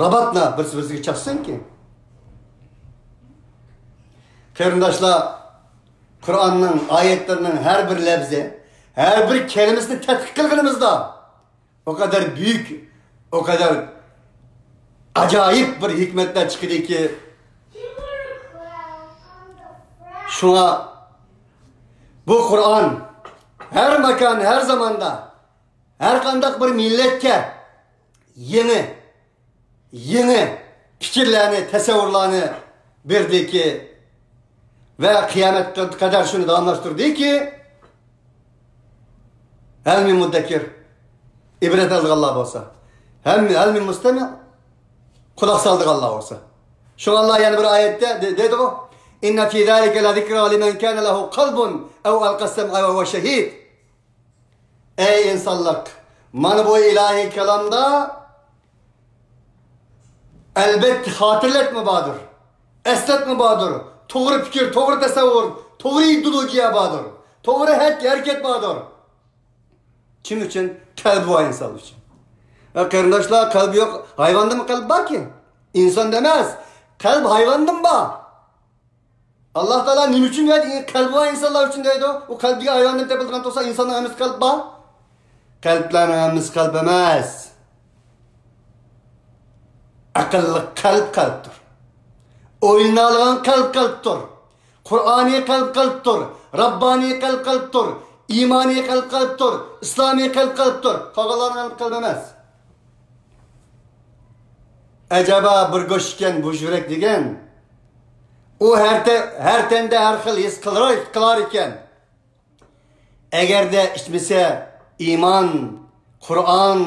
راباتنا بىرسى بىرسىگە چاچسۇنكى؟ قېرىنداشلار، قۇرئاننىڭ ئايەتلىرىنىڭ ھەر بىر لەپزى، ھەر بىر كەلىمىسىنى تەتقىق قىلغىنىمىزدا، ئۇ قەدەر بۈيۈك، ئۇ قەدەر ئاجايىپ بىر ھېكمەتلەر چىقىدۇكى، شۇڭا بۇ قۇرئان ھەر ماكان، ھەر زاماندا، ھەر قانداق بىر مىللەتكە يېڭى، يېڭى پىكىرلەرنى، تەسەۋۋۇرلارنى بەردىكى ۋە قىيامەتكە قەدەر شۇنى داۋاملاشتۇردىكى، ھەل مىن مۇددەكىر، ئىبرەت ئالىدىغانلار بولسا، ھەل، ھەل مىن مۇستەمىئ، قۇلاق سالىدىغانلار بولسا. شۇڭا ئاللا يەنە بىر ئايەتتە دە-، دەيدىغۇ، إن في ذلك لذكرى لمن كان له قلب أو ألقى السمع وهو شهيد. ئەي ئىنسانلىق، مانا بۇ ئىلاھىي كالامدا ئەلۋەتتە خاتىرىلەتمە باردۇر، ئەسلەتمە باردۇر، توغرا پىكىر، توغرا تەسەۋۋۇر، توغرا ئىدېئولوگىيە باردۇر، توغرا ھەرىكەت باردۇر. كىم ئۈچۈن؟ قەلبى بار ئىنسان ئۈچۈن. ۋە قېرىنداشلار، قەلبى يوق ھايۋاندىمۇ قەلب باركى؟ ئىنساندا ئەمەس، قەلب ھايۋاندىمۇ بار. ئاللا تائالا نېمە ئۈچۈن دەيدۇ؟ قەلبى بار ئىنسانلار ئۈچۈن دەيدۇ. ئۇ قەلب دېگەن ھايۋاندىن تېپىلىدىغان تۇرسا، ئىنساننىڭ ھەممىسى قەلب بار. قەلبلەرنىڭ ھەممىسى قەلب ئەمەس. ئەقىللىق قەلب قەلبتۇر. ئويلىنالىغان قەلب قەلبتۇر. قۇرئانىي قەلب قەلبتۇر. راببانىي قەلب قەلبتۇر. ئىمانىي قەلب قەلبتۇر. ئىسلامىي قەلب قەلبتۇر. قالغانلارنىڭ قەلبى ئەمەس. ئەجەبا بىر گۆش ئىكەن بۇ يۈرەك دېگەن. ئۇ ھەر تە-، ھەر تەندە ھەر خىل ھېس قىلار، قىلار ئىكەن. ئەگەردە ئىچمىسە ئىمان، قۇرئان،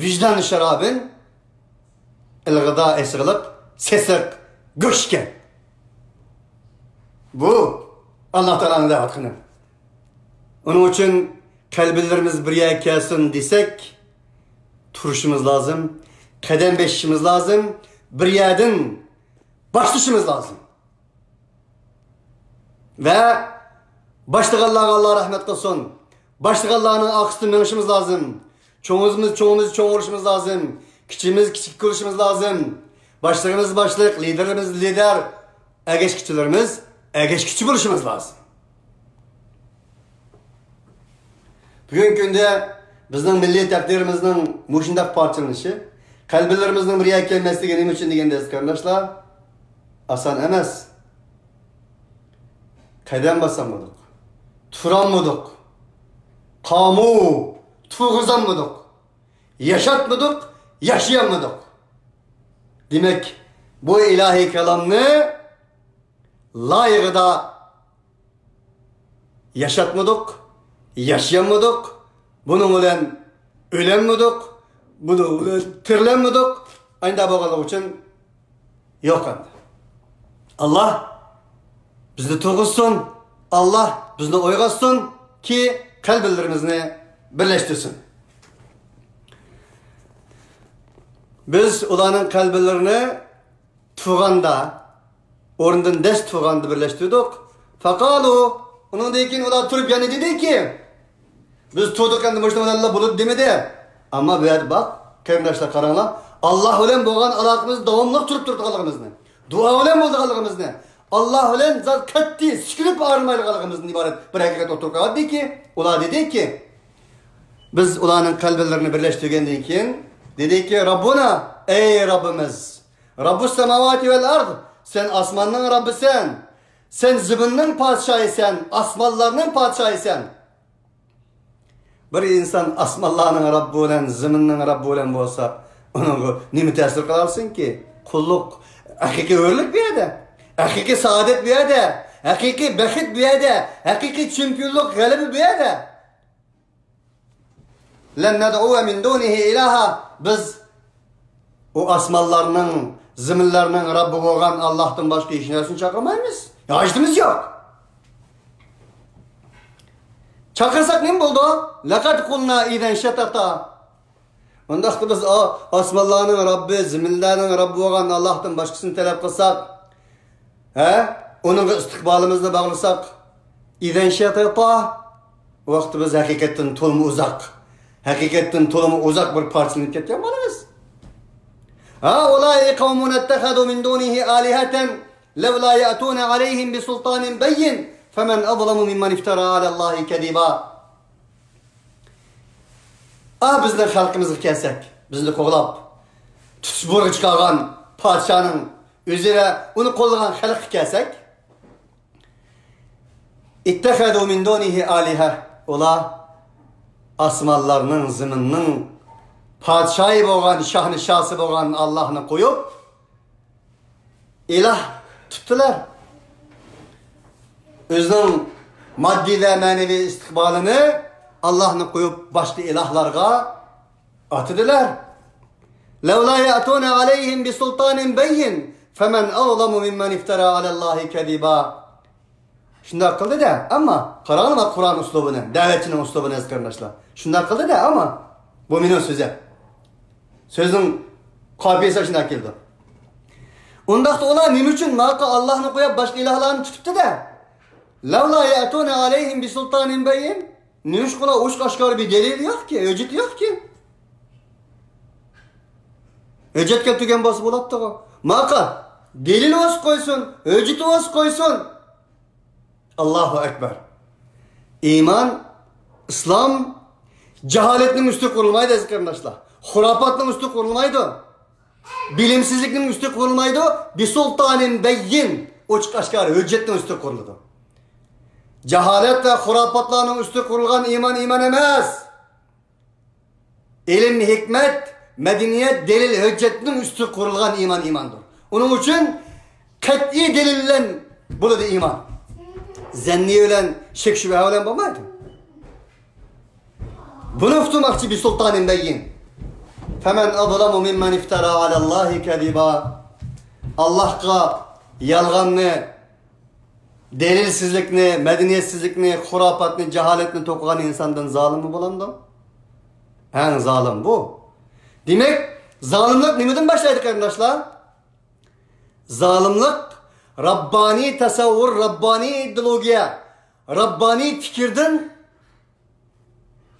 ۋىجدان شارابىن، ئىلغىدا ئېسىغلىق، سېسىق گۆش ئىكەن. بۇ ئاللا تائالانىڭ دەۋاتقىنى. ئۇنىڭ ئۈچۈن قەلبلىرىمىز بىر يەرگە كەلسۇن دېسەك، تۇرۇشىمىز لازىم، قەدەم بېسىشىمىز لازىم، بىر يەردىن باشلىشىمىز لازىم. ۋە باشلىغانلارغا ئاللا رەھمەت قىلسۇن. باشلىغانلارنىڭ ئارقىسىدىن مېڭىشىمىز لازىم. چوڭىمىز، چوڭىمىز چوڭ بولۇشىمىز لازىم. كىچىمىز كىچىك بولۇشىمىز لازىم. باشلىقىمىز باشلىق، لىدېرىمىز لىدېر، ئەگەشكۈچىلىرىمىز ئەگەشكۈچى بولۇشىمىز لازىم. بۈگۈنكى كۈندە بىزنىڭ مىللىي تەقدىرىمىزنىڭ مۇشۇنداق پارچىلىنىشى، قەلبلىرىمىزنىڭ بىر يەرگە كەلمەسلىكى نېمە ئۈچۈن دېگەندە، ئەزىز قېرىنداشلار، ئاسان ئەمەس. قەدەم باسالمىدۇق، تۇرالمىدۇق، قامۇ تۇرغۇزالمىدۇق، ياشاتمىدۇق، ياشىيالمىدۇق. دېمەك، بۇ ئىلاھىي كالامنى لايىقىدا ياشاتمىدۇق، ياشىيالمىدۇق، بۇنىڭ بىلەن ئۆلەلمىدۇق، بۇنىڭ بىلەن تىرىلەلمىدۇق. ئانداق بولغانلىقى ئۈچۈن يوق ئەمدى. ئاللا بىزنى تۇرغۇزسۇن، ئاللا بىزنى ئويغاتسۇنكى، قەلبلىرىمىزنى بىرلەشتۈرسۇن. بىز ئۇلارنىڭ قەلبلىرىنى تۇرغاندا، ئورنىدىن دەس تۇرغاندا بىرلەشتۈردۇق. فقالوا، ئۇنىڭدىن كېيىن ئۇلار تۇرۇپ يەنە دېدىكى، بىز تۇردۇق ئەمدى مۇشۇنىڭ بىلەنلا بولىدۇ دېمىدى. ئەمما بۇ يەردە باق، قېرىنداشلار، قاراڭلار، ئاللا بىلەن بولغان ئالاقىمىز داۋاملىق تۇرۇپ تۇرىدىغانلىقىمىزنى، دۇئا بىلەن بولىدىغانلىقىمىزنى، ئاللا بىلەن زات قەتئىي سىكىلىپ ئايرىلمايدىغانلىقىمىزدىن ئىبارەت بىر ھەقىقەت ئوتتۇرىغا قويدىكى، ئۇلار دېدىكى، بىز ئۇلارنىڭ قەلبلىرىنى بىرلەشتۈرگەندىن كېيىن دېدىكى، ربنا، ئەي رەببىمىز، رەببۇس سەماۋاتى ۋەل ئەرز، سەن ئاسماننىڭ رەببىسەن، سەن زېمىننىڭ پادىشاھىسەن، ئاسمانلارنىڭ پادىشاھىسەن. بىر ئىنسان ئاسمانلارنىڭ رەببى بىلەن زېمىننىڭ رەببى بىلەن بولسا، ئۇنىڭغا نېمە تەسىر قىلالىسۇنكى؟ قۇللۇق، ھەقىقىي ھۆرلۈك بۇ يەردە، ھەقىقىي سائادەت بۇ يەردە، ھەقىقىي بەخت بۇ يەردە، ھەقىقىي چېمپىيونلۇق، غەلىبە بۇ يەردە. لن ندعو من دونه إلها. بىز ئۇ ئاسمانلارنىڭ، زېمىنلارنىڭ رەببى بولغان ئاللاھتىن باشقا ھېچ نەرسىنى چاقىرمايمىز. ھاجىتىمىز يوق. چاقىرساق نېمە بولىدۇ؟ لقد قلنا إذا شططا. ئۇنداقتا بىز ئا-، ئاسمانلارنىڭ رەببى، زېمىنلارنىڭ رەببى بولغان ئاللاھتىن باشقىسىنى تەلەپ قىلساق، ھە؟ ئۇنىڭغا ئىستىقبالىمىزنى باغلىساق، إذا شططا، ئۇ ۋاقىتتا بىز ھەقىقەتتىن تولىمۇ ئۇزاق، ھەقىقەتتىن تولىمۇ ئۇزاق بىر پارچىلىنىپ كەتكەن بولىمىز. هؤلاء قوم اتخذوا من دونه آلهة لولا يأتون عليهم بسلطان بين فمن أظلم ممن افترى على الله كذبا. ئا، بىزنىڭ خەلقىمىزگە كەلسەك، بىزنى قوغلاپ، تۇتۇش بورىغا چىقارغان پادىشاھنىڭ ئۆزى ۋە ئۇنى قوللىغان خەلققە كەلسەك، اتخذوا من دونه آلهة، ئۇلار ئاسمانلارنىڭ، زېمىننىڭ پادىشاھى بولغان، شاھنىشاسى بولغان ئاللاھنى قويۇپ، ئىلاھ تۇتتىلار. ئۆزىنىڭ ماددىي ۋە مەنىۋى ئىستىقبالىنى ئاللاھنى قويۇپ، باشقا ئىلاھلارغا ئاتىدىلار. لولا يأتون عليهم بسلطان بين فمن أظلم ممن افترى على الله كذبا. شۇنداق قىلدى-دە، ئەمما قاراڭلار قۇرئان ئۇسلۇبىنى، دەۋەتچىنىڭ ئۇسلۇبىنى، ئەزىز قېرىنداشلار. شۇنداق قىلدى-دە، ئەمما بۇ مېنىڭ سۆزۈم. سۆزنىڭ قاپىيىسى شۇنداق كېلىدۇ. ئۇنداقتا ئۇلار نېمە ئۈچۈن ماقا ئاللاھنى قويۇپ، باشقا ئىلاھلارنى تۇتۇپتۇ-دە؟ لولا يأتون عليهم بسلطان بين. نېمىشقا ئۇلار ئوچۇق ئاشكارا بىر دەلىلى يوقكى، ھۆججىتى يوقكى؟ ھۆججەت كەلتۈرگەن بولسا بولاتتىغۇ. ماقا دەلىلى بولسا قويسۇن، ھۆججىتى بولسا قويسۇن. ئاللاھۇ ئەكبەر. ئىمان، ئىسلام جاھالەتنىڭ ئۈستىگە قۇرۇلمايدۇ، ئەزىز قېرىنداشلار. خۇراپاتنىڭ ئۈستىگە قۇرۇلمايدۇ. بىلىمسىزلىكنىڭ ئۈستىگە قۇرۇلمايدۇ. بسلطان بين، ئوچۇق ئاشكارا ھۆججەتنىڭ ئۈستىگە قۇرۇلىدۇ. جاھالەت ۋە خۇراپاتلارنىڭ ئۈستىگە قۇرۇلغان ئىمان ئىمان ئەمەس. ئىلىم، ھېكمەت، مەدەنىيەت، دەلىل، ھۆججەتنىڭ ئۈستىگە قۇرۇلغان ئىمان ئىماندۇر. ئۇنىڭ ئۈچۈن قەتئىي دەلىل بىلەن بولىدۇ ئىمان. زەننىي بىلەن، شەك-شۈبھە بىلەن بولمايدۇ. بۇنى ئۇقتۇرماقچى، بسلطان بين. فمن أظلم ممن افترى على الله كذبا. ئاللاھقا يالغاننى، دەلىلسىزلىكنى، مەدەنىيەتسىزلىكنى، خۇراپاتنى، جاھالەتنى توقۇغان ئىنساندىن زالىممۇ بولامدۇ؟ ئەڭ زالىم بۇ. دېمەك، زالىملىق نېمىدىن باشلايدۇ، قېرىنداشلار؟ زالىملىق رەببانىي تەسەۋۋۇر، رەببانىي ئىدېئولوگىيە، رەببانىي پىكىردىن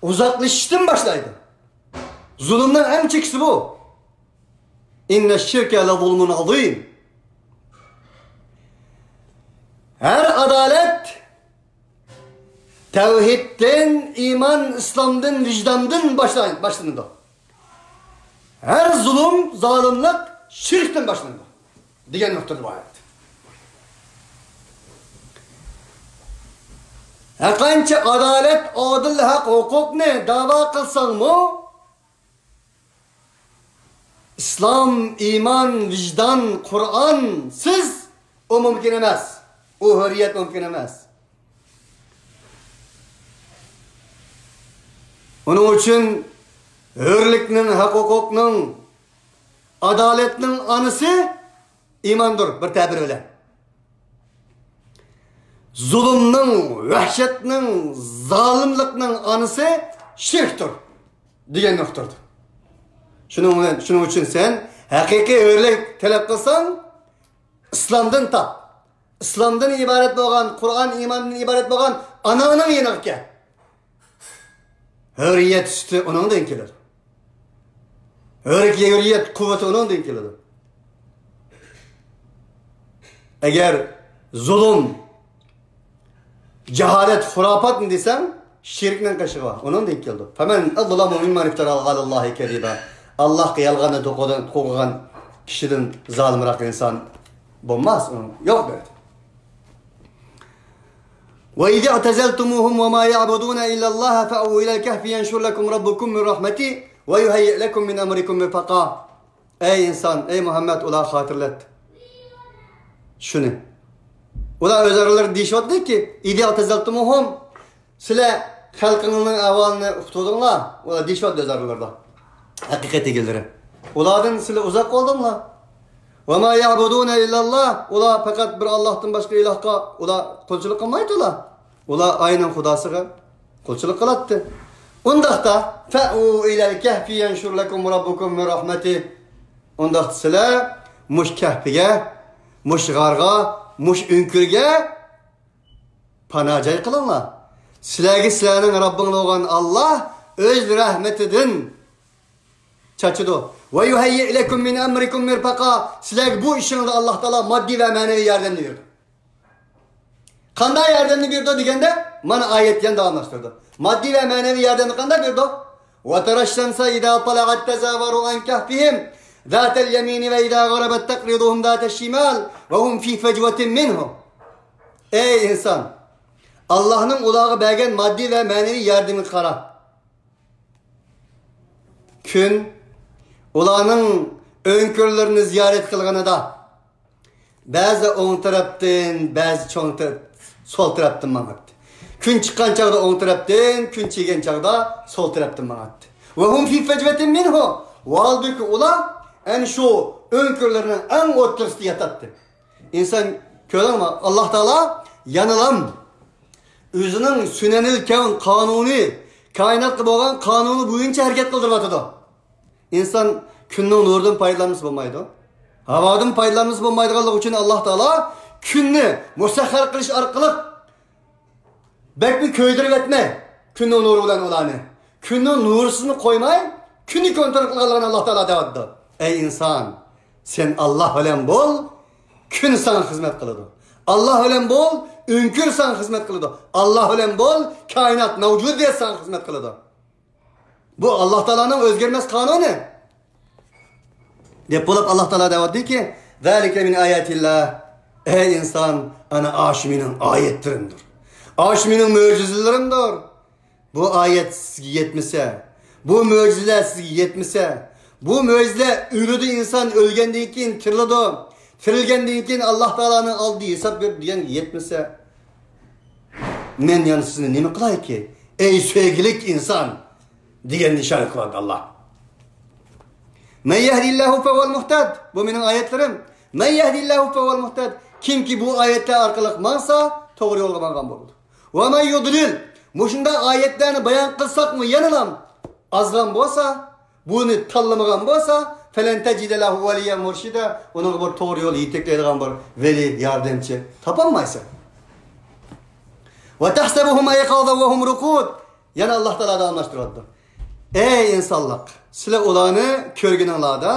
ئۇزاقلىشىشتىن باشلايدۇ. زۇلۇمنىڭ ئەڭ چېكىسى بۇ. إن الشرك لظلم عظيم. ھەر ئادالەت تەۋھىدتىن، ئىمان، ئىسلامدىن، ۋىجداندىن باشلا-، باشلىنىدۇ. ھەر زۇلۇم، زالىملىق شىركتىن باشلىنىدۇ، دېگەن نۇقتىدا بۇ ئايەت. ھەرقانچە ئادالەت، ئادىل ھەق ھوقۇقنى دەۋا قىلساڭمۇ، ئىسلام، ئىمان، ۋىجدان، قۇرئانسىز ئۇ مۇمكىن ئەمەس. ئۇ ھۆرىيەت مۇمكىن ئەمەس. ئۇنىڭ ئۈچۈن ھۆرلۈكنىڭ، ھەق ھوقۇقنىڭ، ئادالەتنىڭ ئانىسى ئىماندۇر، بىر تەبىر بىلەن. زۇلۇمنىڭ، ۋەھشەتنىڭ، زالىملىقنىڭ ئانىسى شىركتۇر، دېگەن نۇقتىدۇر. شۇنىڭ بىلەن، شۇنىڭ ئۈچۈن سەن ھەقىقىي ھۆرلۈك تەلەپ قىلساڭ، ئىسلامدىن تاپ. ئىسلامدىن ئىبارەت بولغان، قۇرئان ئىماندىن ئىبارەت بولغان ئاناڭنىڭ يېنىغا كەل. ھۆرىيەت سۈتى ئۇنىڭدىن كېلىدۇ. ھۆرىيەت، ھۆرىيەت قۇۋۋىتى ئۇنىڭدىن كېلىدۇ. ئەگەر زۇلۇم، جاھالەت، خۇراپاتنى دېسەڭ، شىركنىڭ قېشىغا، ئۇنىڭدىن كېلىدۇ. فمن أظلم ممن افترى على الله كذبا. ئاللاھقا يالغاننى توقۇغان، توقۇغان كىشىدىن زالىمراق ئىنسان بولماس، يوق دەيدۇ. وإذ اعتزلتموهم وما يعبدون إلا الله فأووا إلى الكهف ينشر لكم ربكم من رحمته ويهيئ لكم من أمركم مرفقا. ئەي ئىنسان، ئەي مۇھەممەد، ئۇلارغا خاتىرىلەت. شۇنى. ئۇلار ئۆز ئارىلىرىدا دېيىشىۋاتىدۇكى، إذ اعتزلتموهم، سىلەر خەلقىڭلارنىڭ ئەھۋالىنى ئۇقتۇردۇڭلار، ئۇلار دېيىشىۋاتىدۇ ئۆز ئارىلىرىدا. ھەقىقەت ئىگىلىرى. ئۇلاردىن سىلەر ئۇزاق قالدىڭلار. وما يعبدون إلا الله، ئۇلار پەقەت بىر ئاللاھتىن باشقا ئىلاھقا ئۇلار قۇلچىلىق قىلمايدۇ ئۇلار. ئۇلار ئاينىڭ خۇداسىغا قۇلچىلىق قىلاتتى. ئۇنداقتا، فأووا إلى الكهف ينشر لكم ربكم من رحمته. ئۇنداقتا سىلەر مۇش كەھپىگە، مۇش غارغا، مۇش ئۆڭكۈرگە پانا جاي قىلىڭلار. سىلەرگە سىلەرنىڭ رەببىڭلار بولغان ئاللاھ ئۆز رەھمىتىدىن چاچىدۇ. ويهيئ لكم من أمركم مرفقا. سىلەرگە بۇ ئىشىڭلاردا ئاللاھ تائالا ماددىي ۋە مەنىۋى ياردەمنى بېرىدۇ. قانداق ياردەمنى بېرىدۇ دېگەندە، مانا ئايەت يەنە داۋاملاشتۇرىدۇ. ماددىي ۋە مەنىۋى ياردەمنى قانداق بېرىدۇ؟ وترى الشمس إذا طلعت تزاور عن كهفهم ذات اليمين وإذا غربت تقرضهم ذات الشمال وهم في فجوة منه. ئەي ئىنسان، ئاللاھنىڭ ئۇلارغا بەرگەن ماددىي ۋە مەنىۋى ياردىمىگە قارا. كۈن ئۇلارنىڭ ئۆڭكۈرلىرىنى زىيارەت قىلغىنىدا، بەزى ئوڭ تەرەپتىن، بەزى چوڭ تەرەپ، سول تەرەپتىن ماڭاتتى. كۈن چىققان چاغدا ئوڭ تەرەپتىن، كۈن چىگەن چاغدا سول تەرەپتىن ماڭاتتى. وهم في فجوة منه. ۋاھالبۇكى، ئۇلار ئەنە شۇ ئۆڭكۈرلىرىنىڭ ئەڭ ئوتتۇرىسىدا ياتاتتى. ئىنسان، كۆرۈڭلار، ئاللاھ تائالا يەنىلام ئۆزىنىڭ سۇنەنىل كەۋن قانۇنى، كائىناتقا بولغان قانۇنى بويىچە ھەرىكەت قىلدۇرۇۋاتىدۇ. ئىنسان كۈننىڭ نۇرىدىن پايدىلانمىسا بولمايدۇ. ھاۋادىن پايدىلانمىسا بولمايدىغانلىقى ئۈچۈن ئاللاھ تائالا كۈننى مۇسەخخەر قىلىش ئارقىلىق بەكمۇ كۆيدۈرۈۋەتمەي، كۈننىڭ نۇرى بىلەن ئۇلارنى. كۈننىڭ نۇرىسىنى قويماي، كۈننى كونترول قىلغانلىقىنى ئاللاھ تائالا دەۋاتىدۇ. ئەي ئىنسان، سەن ئاللاھ بىلەن بول، كۈن ساڭا خىزمەت قىلىدۇ. ئاللاھ بىلەن بول، ئۆڭكۈر ساڭا خىزمەت قىلىدۇ. ئاللاھ بىلەن بول، كائىنات، مەۋجۇدىيەت ساڭا خىزمەت قىلىدۇ. بۇ ئاللاھ تائالانىڭ ئۆزگەرمەس قانۇنى. دەپ بولۇپ، ئاللاھ تائالا دەۋاتىدۇكى، ذلك من آيات الله. ئەي ئىنسان، ئانا ئاشۇ مېنىڭ ئايەتلىرىمدۇر. ئاشۇ مېنىڭ مۆجىزىلىرىمدۇر. بۇ ئايەت سىزگە يەتمىسە، بۇ مۆجىزىلەر سىزگە يەتمىسە، بۇ مۆجىزىلەر ئۆلىدۇ، ئىنسان ئۆلگەندىن كېيىن تىرىلىدۇ. تىرىلگەندىن كېيىن ئاللاھ تائالانىڭ ئالدىدا ھېساب بېرىدۇ دېگەن يەتمىسە، مەن يەنە سىزنى نېمە قىلايكى، ئەي سۆيگۈلۈك ئىنسان؟ دېگەننى ئىشارە قىلىۋاتىدۇ ئاللاھ. من يهد الله فهو المهتد. بۇ مېنىڭ ئايەتلىرىم. من يهد الله فهو المهتد. كىمكى بۇ ئايەتلەر ئارقىلىق ماڭسا، توغرا يولغا ماڭغان بولىدۇ. ومن يضلل. مۇشۇنداق ئايەتلەرنى بايان قىلساقمۇ يەنىلا ئازغان بولسا، بۇنى تاللىمىغان بولسا، فلن تجد له وليا مرشدا. ئۇنىڭغا بىر توغرا يول يېتەكلەيدىغان بىر ۋەلى، ياردەمچى تاپالمايسەن. وتحسبهم أيقاظا وهم رقود. يەنە ئاللاھ تائالا داۋاملاشتۇرۇۋاتىدۇ. ئەي ئىنسانلار، سىلەر ئۇلارنى كۆرگىنىڭلاردا،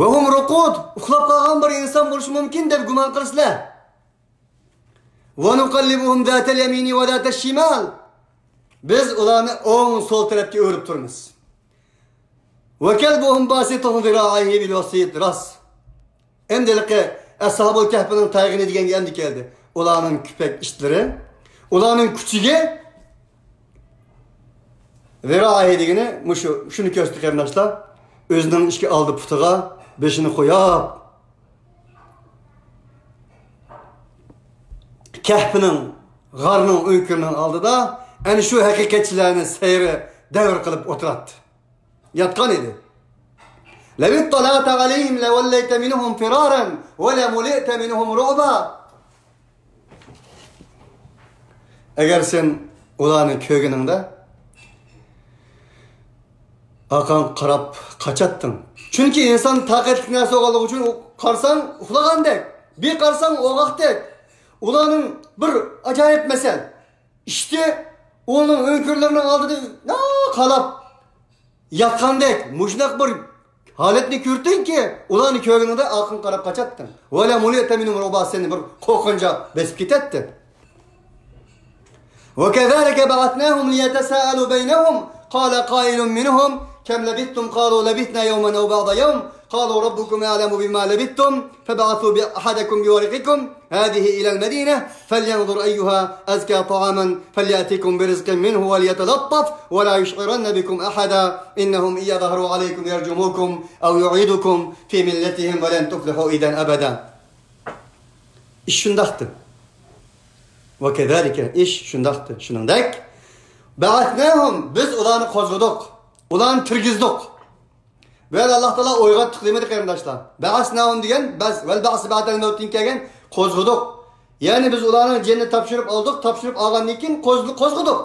وهم رقود، ئۇخلاپ قالغان بىر ئىنسان بولۇشى مۇمكىن دەپ گۇمان قىلىسىلەر. ونقلبهم ذات اليمين وذات الشمال. بىز ئۇلارنى ئوڭ، سول تەرەپكە ئۆرۈپ تۇرىمىز. وكلبهم باسط ذراعيه بالوصيد. راست. ئەمدى ھېلىقى ئەسھابۇل كەھپىنىڭ تايغىنى دېگەنگە ئەمدى كەلدى. ئۇلارنىڭ كۆپەك ئىتلىرى، ئۇلارنىڭ كۈچىگە ذراعيه دېگىنى مۇشۇ، شۇنى كۆرسىتىدۇ قېرىنداشلار. ئۆزىنىڭ ئىككى ئالدى پۇتىغا بېشىنى قويۇپ، كەھپىنىڭ، غارنىڭ ئۆڭكۈرىنىڭ ئالدىدا ئەنە شۇ ھەقىقەتچىلەرنى سەيرى دەۋر قىلىپ ئولتۇراتتى. ياتقان ئىدى. لو اطلعت عليهم لوليت منهم فرارا ولملئت منهم رعبا. ئەگەر سەن ئۇلارنى كۆرگىنىڭدە، ئارقاڭغا قاراپ قاچاتتىڭ. چۈنكى ئىنسان تاقەتلىك نەرسە بولغانلىقى ئۈچۈن، ئۇ قارىساڭ ئۇخلىغاندەك، بىر قارىساڭ ئوغۇقتەك. ئۇلارنىڭ بىر ئاجايىپ مەسەل، ئىشتى ئۇنىڭ ئۆڭكۈرلىرىنىڭ ئالدىدا قالاپ ياتقاندەك مۇشۇنداق بىر ھالەتنى كۆرسەڭكى، ئۇلارنى كۆرگىنىڭدە ئارقاڭغا قاراپ قاچاتتىڭ. ولملئت منهم رعبا، سېنى بىر قورقۇنچ بېسىپ كېتەتتى. وكذلك بعثناهم ليتساءلوا بينهم قال قائل منهم كم لبثتم قالوا لبثنا يوما أو بعض يوم قالوا ربكم أعلم بما لبثتم فابعثوا أحدكم بورقكم هذه إلى المدينة فلينظر أيها أزكى طعاما فليأتكم برزق منه وليتلطف ولا يشعرن بكم أحدا إنهم إن يظهروا عليكم يرجموكم أو يعيدوكم في ملتهم ولن تفلحوا إذا أبدا. ئىش شۇنداقتى. وكذلك، ئىش شۇنداقتى. شۇنىڭدەك، بعثناهم، بىز ئۇلارنى قوزغىدۇق، ئۇلارنى تىرگۈزدۇق. بۇ يەردە ئاللاھ تائالا ئويغاتتۇق دېمىدى، قېرىنداشلار. بعثناهم دېگەن بەس، والبعث بعد الموتتىن كەلگەن قوزغىدۇق. يەنى بىز ئۇلارنىڭ جېنىنى تاپشۇرۇپ ئالدۇق، تاپشۇرۇپ ئالغاندىن كېيىن قوز-، قوزغىدۇق.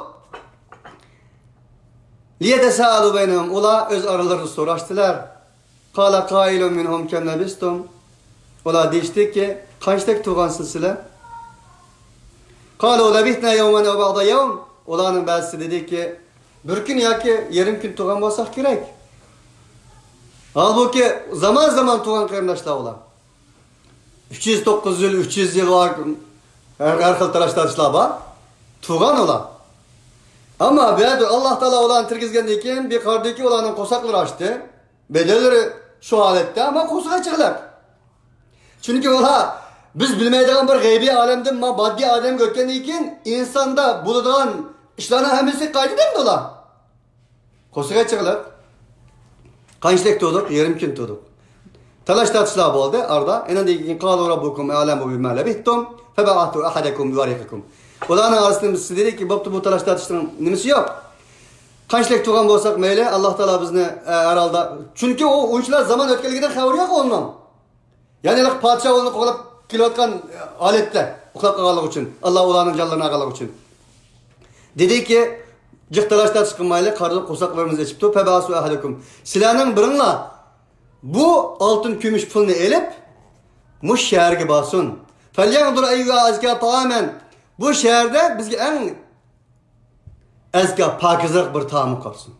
ليتساءلوا بينهم، ئۇلار ئۆز ئارىلىرىدا سوراشتىلار. قال قائل منهم كم لبثتم؟ ئۇلار دېيىشتىكى، قانچىلىك تۇرغانسىز سىلەر؟ قالوا لبثنا يوما أو بعض يوم. ئۇلارنىڭ بەزىسى دېدىكى، بىر كۈن ياكى يېرىم كۈن تۇرغان بولساق كېرەك. ھالبۇكى، زامان زامان تۇرغان قېرىنداشلار ئۇلار. ئۈچ يۈز، توققۇز يۈز يىل، ئۈچ يۈز يىل بار، ھەر، ھەر خىل تالاش-تارتىشلار بار. تۇرغان ئۇلار. ئەمما بۇ يەردە ئاللاھ تائالا ئۇلارنى تىرگۈزگەندىن كېيىن بىر قارىدىكى، ئۇلارنىڭ قورساقلىرى ئاچتى. بەدەنلىرى شۇ ھالەتتە، ئەمما قورسىقى ئېچىقلىق. چۈنكى ئۇلار بىز بىلمەيدىغان بىر غەيبىي ئالەمدىن ما-، ماددىي ئالەمگە ئۆتكەندىن كېيىن ئىنساندا بولىدىغان ئىشلارنىڭ ھەممىسى قايتىدۇ ئەمدى ئۇلار. قورسىقى ئېچىقلىق. قانچىلىك تۇردۇق؟ يېرىم كۈن تۇردۇق. تالاش-تارتىشلار بولدى ئارىدا. ئېنىڭدىن كېيىن قالوا ربكم أعلم بما لبثتم فابعثوا أحدكم بورقكم. ئۇلارنىڭ ئارىسىدىن بىرسى دېدىكى، بوپتۇ، بۇ تالاش-تارتىشنىڭ نېمىسى يوق. قانچىلىك تۇرغان بولساق مەيلى، ئاللاھ تائالا بىزنى، ئە، ھەر ھالدا، چۈنكى ئۇ ئۇنچىلا زامان ئۆتكەنلىكىدىن خەۋىرى يوق ئۇنىڭ. يەنى ھېلىقى پادىشاھ ئۇنى قوغلاپ كېلىۋاتقان ھالەتتە، ئۇخلاپ قالغانلىقى ئۈچۈن، ئاللاھ ئۇلارنىڭ جانلىرىنى ئالغانلىقى ئۈچۈن. دېدىكى، جىق تالاش-تارتىش قىلمايلى، قارىدۇق، قورساقلىرىمىز ئېچىپتۇ، فابعثوا أحدكم. سىلەرنىڭ بىرىڭلار بۇ ئالتۇن، كۈمۈش پۇلنى ئېلىپ، مۇشۇ شەھەرگە بارسۇن. فلينظر أيها أزكى طعاما. بۇ شەھەردە بىزگە ئەڭ ئەزكى، پاكىزراق بىر تائامنى قارىسۇن.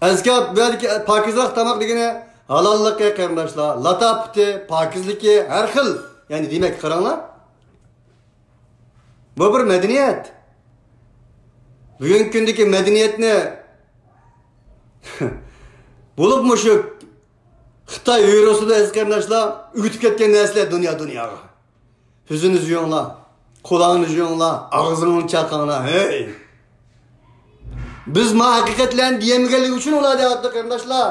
ئەزكى، بۇ يەردىكى پاكىزراق تاماق دېگىنى ھالاللىقى، قېرىنداشلار، لاتاپىتى، پاكىزلىكى، ھەر خىل. يەنى دېمەك، قاراڭلار. بۇ بىر مەدەنىيەت. بۈگۈنكى كۈندىكى مەدەنىيەتنى بولۇپمۇ شۇ خىتاي ۋىرۇسىدا، ئەزىز قېرىنداشلار، ئۆگىتىپ كەتكەن نەرسىلەر دۇنيا، دۇنياغا. يۈزىنى يۇيۇڭلار، قۇلاقنى يۇيۇڭلار، ئاغزىڭلارنى چاقاڭلار، ھەي! بىز ما ھەقىقەتلەرنى دېيەلمىگەنلىكى ئۈچۈن ئۇلار دەۋاتىدۇ، قېرىنداشلار.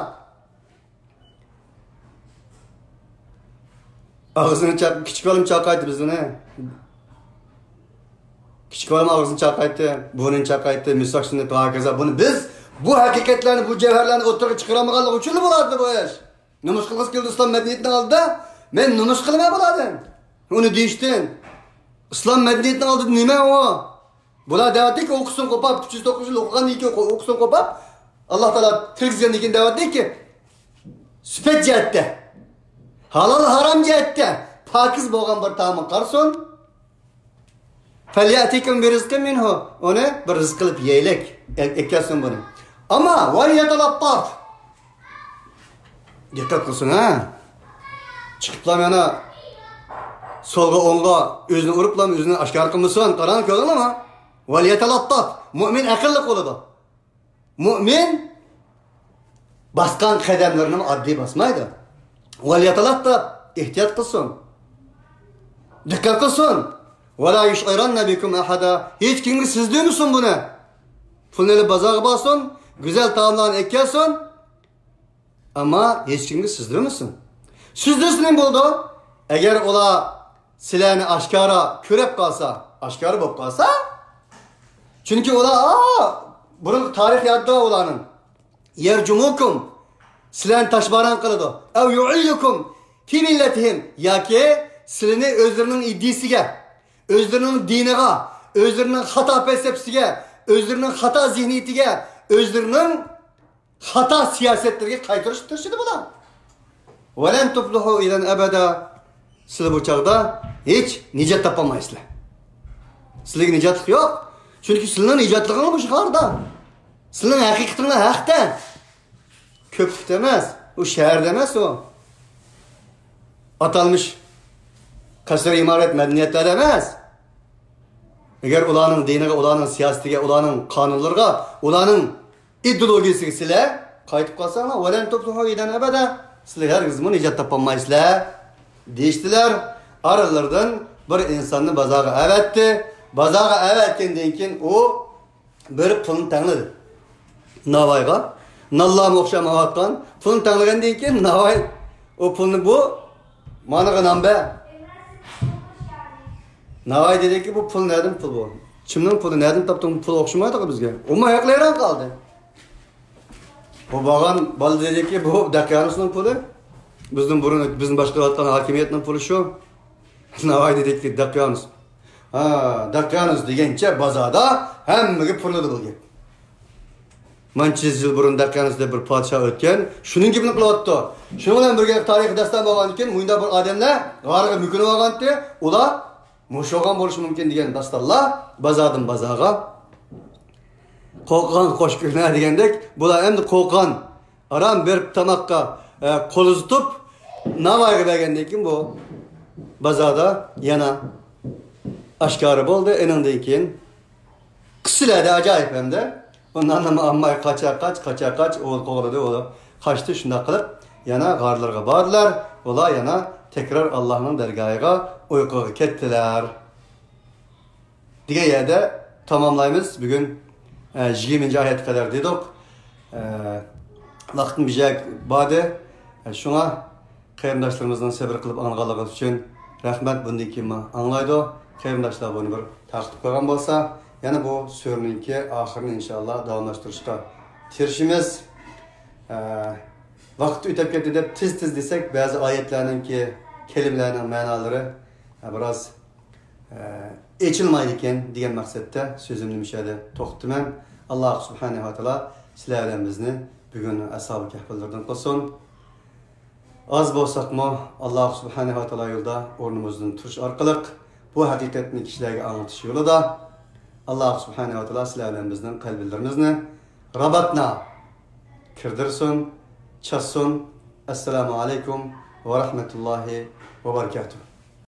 ئاغزىنى چاق-، كىچىك بالام چاقايتتى بىزنى. كىچىك بالام ئاغزىنى چاقايتتى، بۇرنىنى چاقايتتى، مىسۋاك سۈننىتى ۋە ھاكازا. بۇنى بىز بۇ ھەقىقەتلەرنى، بۇ جەۋھەرلەرنى ئوتتۇرىغا چىقىرالمىغانلىقى ئۈچۈنلا بولاتتى بۇ ئىش. نومۇس قىلغۇسى كېلىدۇ ئىسلام مەدەنىيىتىنىڭ ئالدىدا. مەن نومۇس قىلىمەن بۇلاردىن. ئۇنى دېيىشتىن. ئىسلام مەدەنىيىتىنىڭ ئالدىدا نېمە ئۇ؟ بۇلار دەۋەتتىكى، ئوقۇسۇن قوپاپ، ئۈچ يۈز توققۇز يىل ئوقۇغاندىن كېيىن، ئوقۇسۇن قوپاپ، ئاللاھ تائالا تىرگۈزگەندىن كېيىن دەۋەتتىكى، سۈپەت جەھەتتە، ھالال ھارام جەھەتتە پاكىز بولغان بىر تائامغا قارىسۇن. فليأتكم برزق منه. ئۇنى بىر رىزىق قىلىپ يەيلىك. ئە-، ئەكەلسۇن بۇنى. ئەمما، وليتلطف. دىققەت قىلسۇن، ھە. چىقىپلا مانا سولغا، ئوڭغا ئۆزىنى ئۇرۇپلا ئۆزىنى ئاشكارا قىلمىسۇن. قاراڭ، كۆردۈڭلارمۇ؟ ۋەليەتەلەتتەف. مۆمىن ئەقىللىق بولىدۇ. مۆمىن باسقان قەدەملىرىنى ئاددىي باسمايدۇ. ۋەليەتەلەتتەف، ئېھتىيات قىلسۇن. دىققەت قىلسۇن. ۋەلا يۇشئىرەننە بىكۇم ئەھەدە. ھېچ كىمگە سېزدۈرمىسۇن بۇنى. پۇلنى ئېلىپ بازارغا بارسۇن، گۈزەل تائاملارنى ئېلىپ كەلسۇن. ئەمما ھېچ كىمگە سېزدۈرمىسۇن. سېزدۈرسە نېمە بولىدۇ؟ ئەگەر ئۇلار سىلەرنى ئاشكارا كۆرۈپ قالسا، ئاشكارا بولۇپ قالسا، چۈنكى ئۇلار، ئا، بۇرۇنقى تارىخ يادىدا ئۇلارنىڭ. يەرجۇمۇكۇم، سىلەرنى تاشباران قىلىدۇ. ئەۋ يۇئىدۇكۇم فى مىللەتىھىم، ياكى سىلىنى ئۆزلىرىنىڭ ئىدىيىسىگە، ئۆزلىرىنىڭ دىنىغا، ئۆزلىرىنىڭ خاتا پەلسەپىسىگە، ئۆزلىرىنىڭ خاتا زېھنىيىتىگە، ئۆزلىرىنىڭ خاتا سىياسەتلىرىگە قايتۇرۇشقا تىرىشىدۇ بۇلار. ۋەلەن تۇفلىھۇ ئىزەن ئەبەدە. سىلەر بۇ چاغدا ھېچ نىجات تاپالمايسىلەر. سىلەرگە نىجاتلىق يوق. چۈنكى سىلەرنىڭ نىجاتلىقىڭلار مۇشۇ خاردا. سىلەرنىڭ ھەقىقىتىڭلار ھەقتە. كۆپرۈكتە ئەمەس، ئۇ شەھەردە ئەمەس ئۇ. ئاتالمىش قەسىر ئىمارەت مەدەنىيەتلەردە ئەمەس. ئەگەر ئۇلارنىڭ دىنىغا، ئۇلارنىڭ سىياسىتىگە، ئۇلارنىڭ قانۇنلىرىغا، ئۇلارنىڭ ئىدېئولوگىيىسىگە سىلەر قايتىپ قالساڭلار، ۋەلەن تۇفلىھۇ ئىزەن ئەبەدە، سىلەر ھەرگىزمۇ نىجات تاپالمايسىلەر، دېيىشتىلەر. ئارىلىرىدىن بىر ئىنساننى بازارغا ئەۋەتتى. بازارغا ئەۋەتكەندىن كېيىن ئۇ بېرىپ پۇلنى تەڭلىدى. ناۋايغا. نانلارمۇ ئوخشاپ ماڭىۋاتقان. پۇلنى تەڭلىگەندىن كېيىن ناۋاي ئۇ پۇلنى بۇ مانىغا نان بەر. ناۋاي دېدىكى، بۇ پۇل نەدىن پۇل بۇ؟ كىمنىڭ پۇلى؟ نەدىن تاپتىڭ؟ پۇل ئوخشىمايدىغۇ بىزگە. ئۇمۇ ھەيران قالدى. بۇ بارغان بالا دېدىكى، بۇ دەقيانۇسنىڭ پۇلى. بىزدىن بۇرۇن بىزنى باشقۇرۇۋاتقان ھاكىمىيەتنىڭ پۇلى شۇ. ناۋاي دېدىكى، دەقيانۇس. ھا، دەقيانۇس دېگەنچە بازاردا ھەممىگە پۇرلىدى بۇ گەپ. مانچە يۈز يىل بۇرۇن دەقيانۇس دەپ بىر پادىشاھ ئۆتكەن، شۇنىڭ گېپىنى قىلىۋاتىدۇ. شۇنىڭ بىلەن بىرگە تارىخىي داستان بولغاندىن كېيىن مۇنداق بىر ئادەملەر غارغا مۆكۈنۈۋالغانتى، ئۇلار مۇشۇ بولغان بولۇشى مۇمكىن دېگەن داستانلار بازاردىن بازارغا. قورققان قوش كۆكنە دېگەندەك، بۇلار ئەمدى قورققان. ئاران بېرىپ تاماققا، ئە، قول ئۇزىتىپ، ناۋايغا بەرگەندىن كېيىن بۇ بازاردا يەنە ئاشكارا بولدى. ئېنىڭدىن كېيىن قىسسىلەردە ئاجايىپ ئەمدى. ئۇ ناننىمۇ ئالماي قاچا قاچ، قاچا قاچ، ئوۋۇل قوغلىدى، ئۇ قاچتى، شۇنداق قىلىپ يەنە غارلىرىغا باردىلار. ئۇلار يەنە تەكرار ئاللاھنىڭ دەرگاھىغا ئۇيقۇغا كەتتىلەر. دېگەن يەردە تاماملايمىز. بۈگۈن، ئە، يىگىرمىنچى ئايەتكە قەدەر دېدۇق. ئە، ۋاقىتمۇ بىجايىغا باردى. ئە، شۇڭا قېرىنداشلىرىمىزنىڭ سەۋر قىلىپ ئاڭلىغانلىقى ئۈچۈن رەھمەت. بۇندىن كېيىنمۇ ئاڭلايدۇ. قېرىنداشلار بۇنى بىر تارقىتىپ قويغان بولسا، يەنە بۇ سۈرىنىڭكى ئاخىرىنى ئىنشائاللا داۋاملاشتۇرۇشقا تىرىشىمىز. ئە، ۋاقىت ئۆتۈپ كەتتى دەپ تېز-تېز دېسەك، بەزى ئايەتلەرنىڭكى كەلىمىلەرنىڭ مەنالىرى، ئە، بىراز ئېچىلمايدىكەن دېگەن مەقسەتتە سۆزۈمنى مۇشۇ يەردە توختىتىمەن. ئاللاھ سۇبھانەھۇ ۋە تائالا سىلەر بىلەن بىزنى بۈگۈن ئەسھابى كەھپلىرىدىن قىلسۇن. ئاز بولساقمۇ، ئاللاھ سۇبھانەھۇ ۋە تائالا يولىدا ئورنىمىزدىن تۇرۇش ئارقىلىق بۇ ھەقىقەتنى كىشىلەرگە ئاڭلىتىش يولىدا ئاللاھ سۇبھانەھۇ ۋە تائالا سىلەر بىلەن بىزنىڭ قەلبلىرىمىزنى راباتنا كىردۈرسۇن، چاچسۇن. ئەسسالامۇ ئەلەيكۇم ۋە رەھمەتۇللاھى ۋە بەرىكاتۇھ.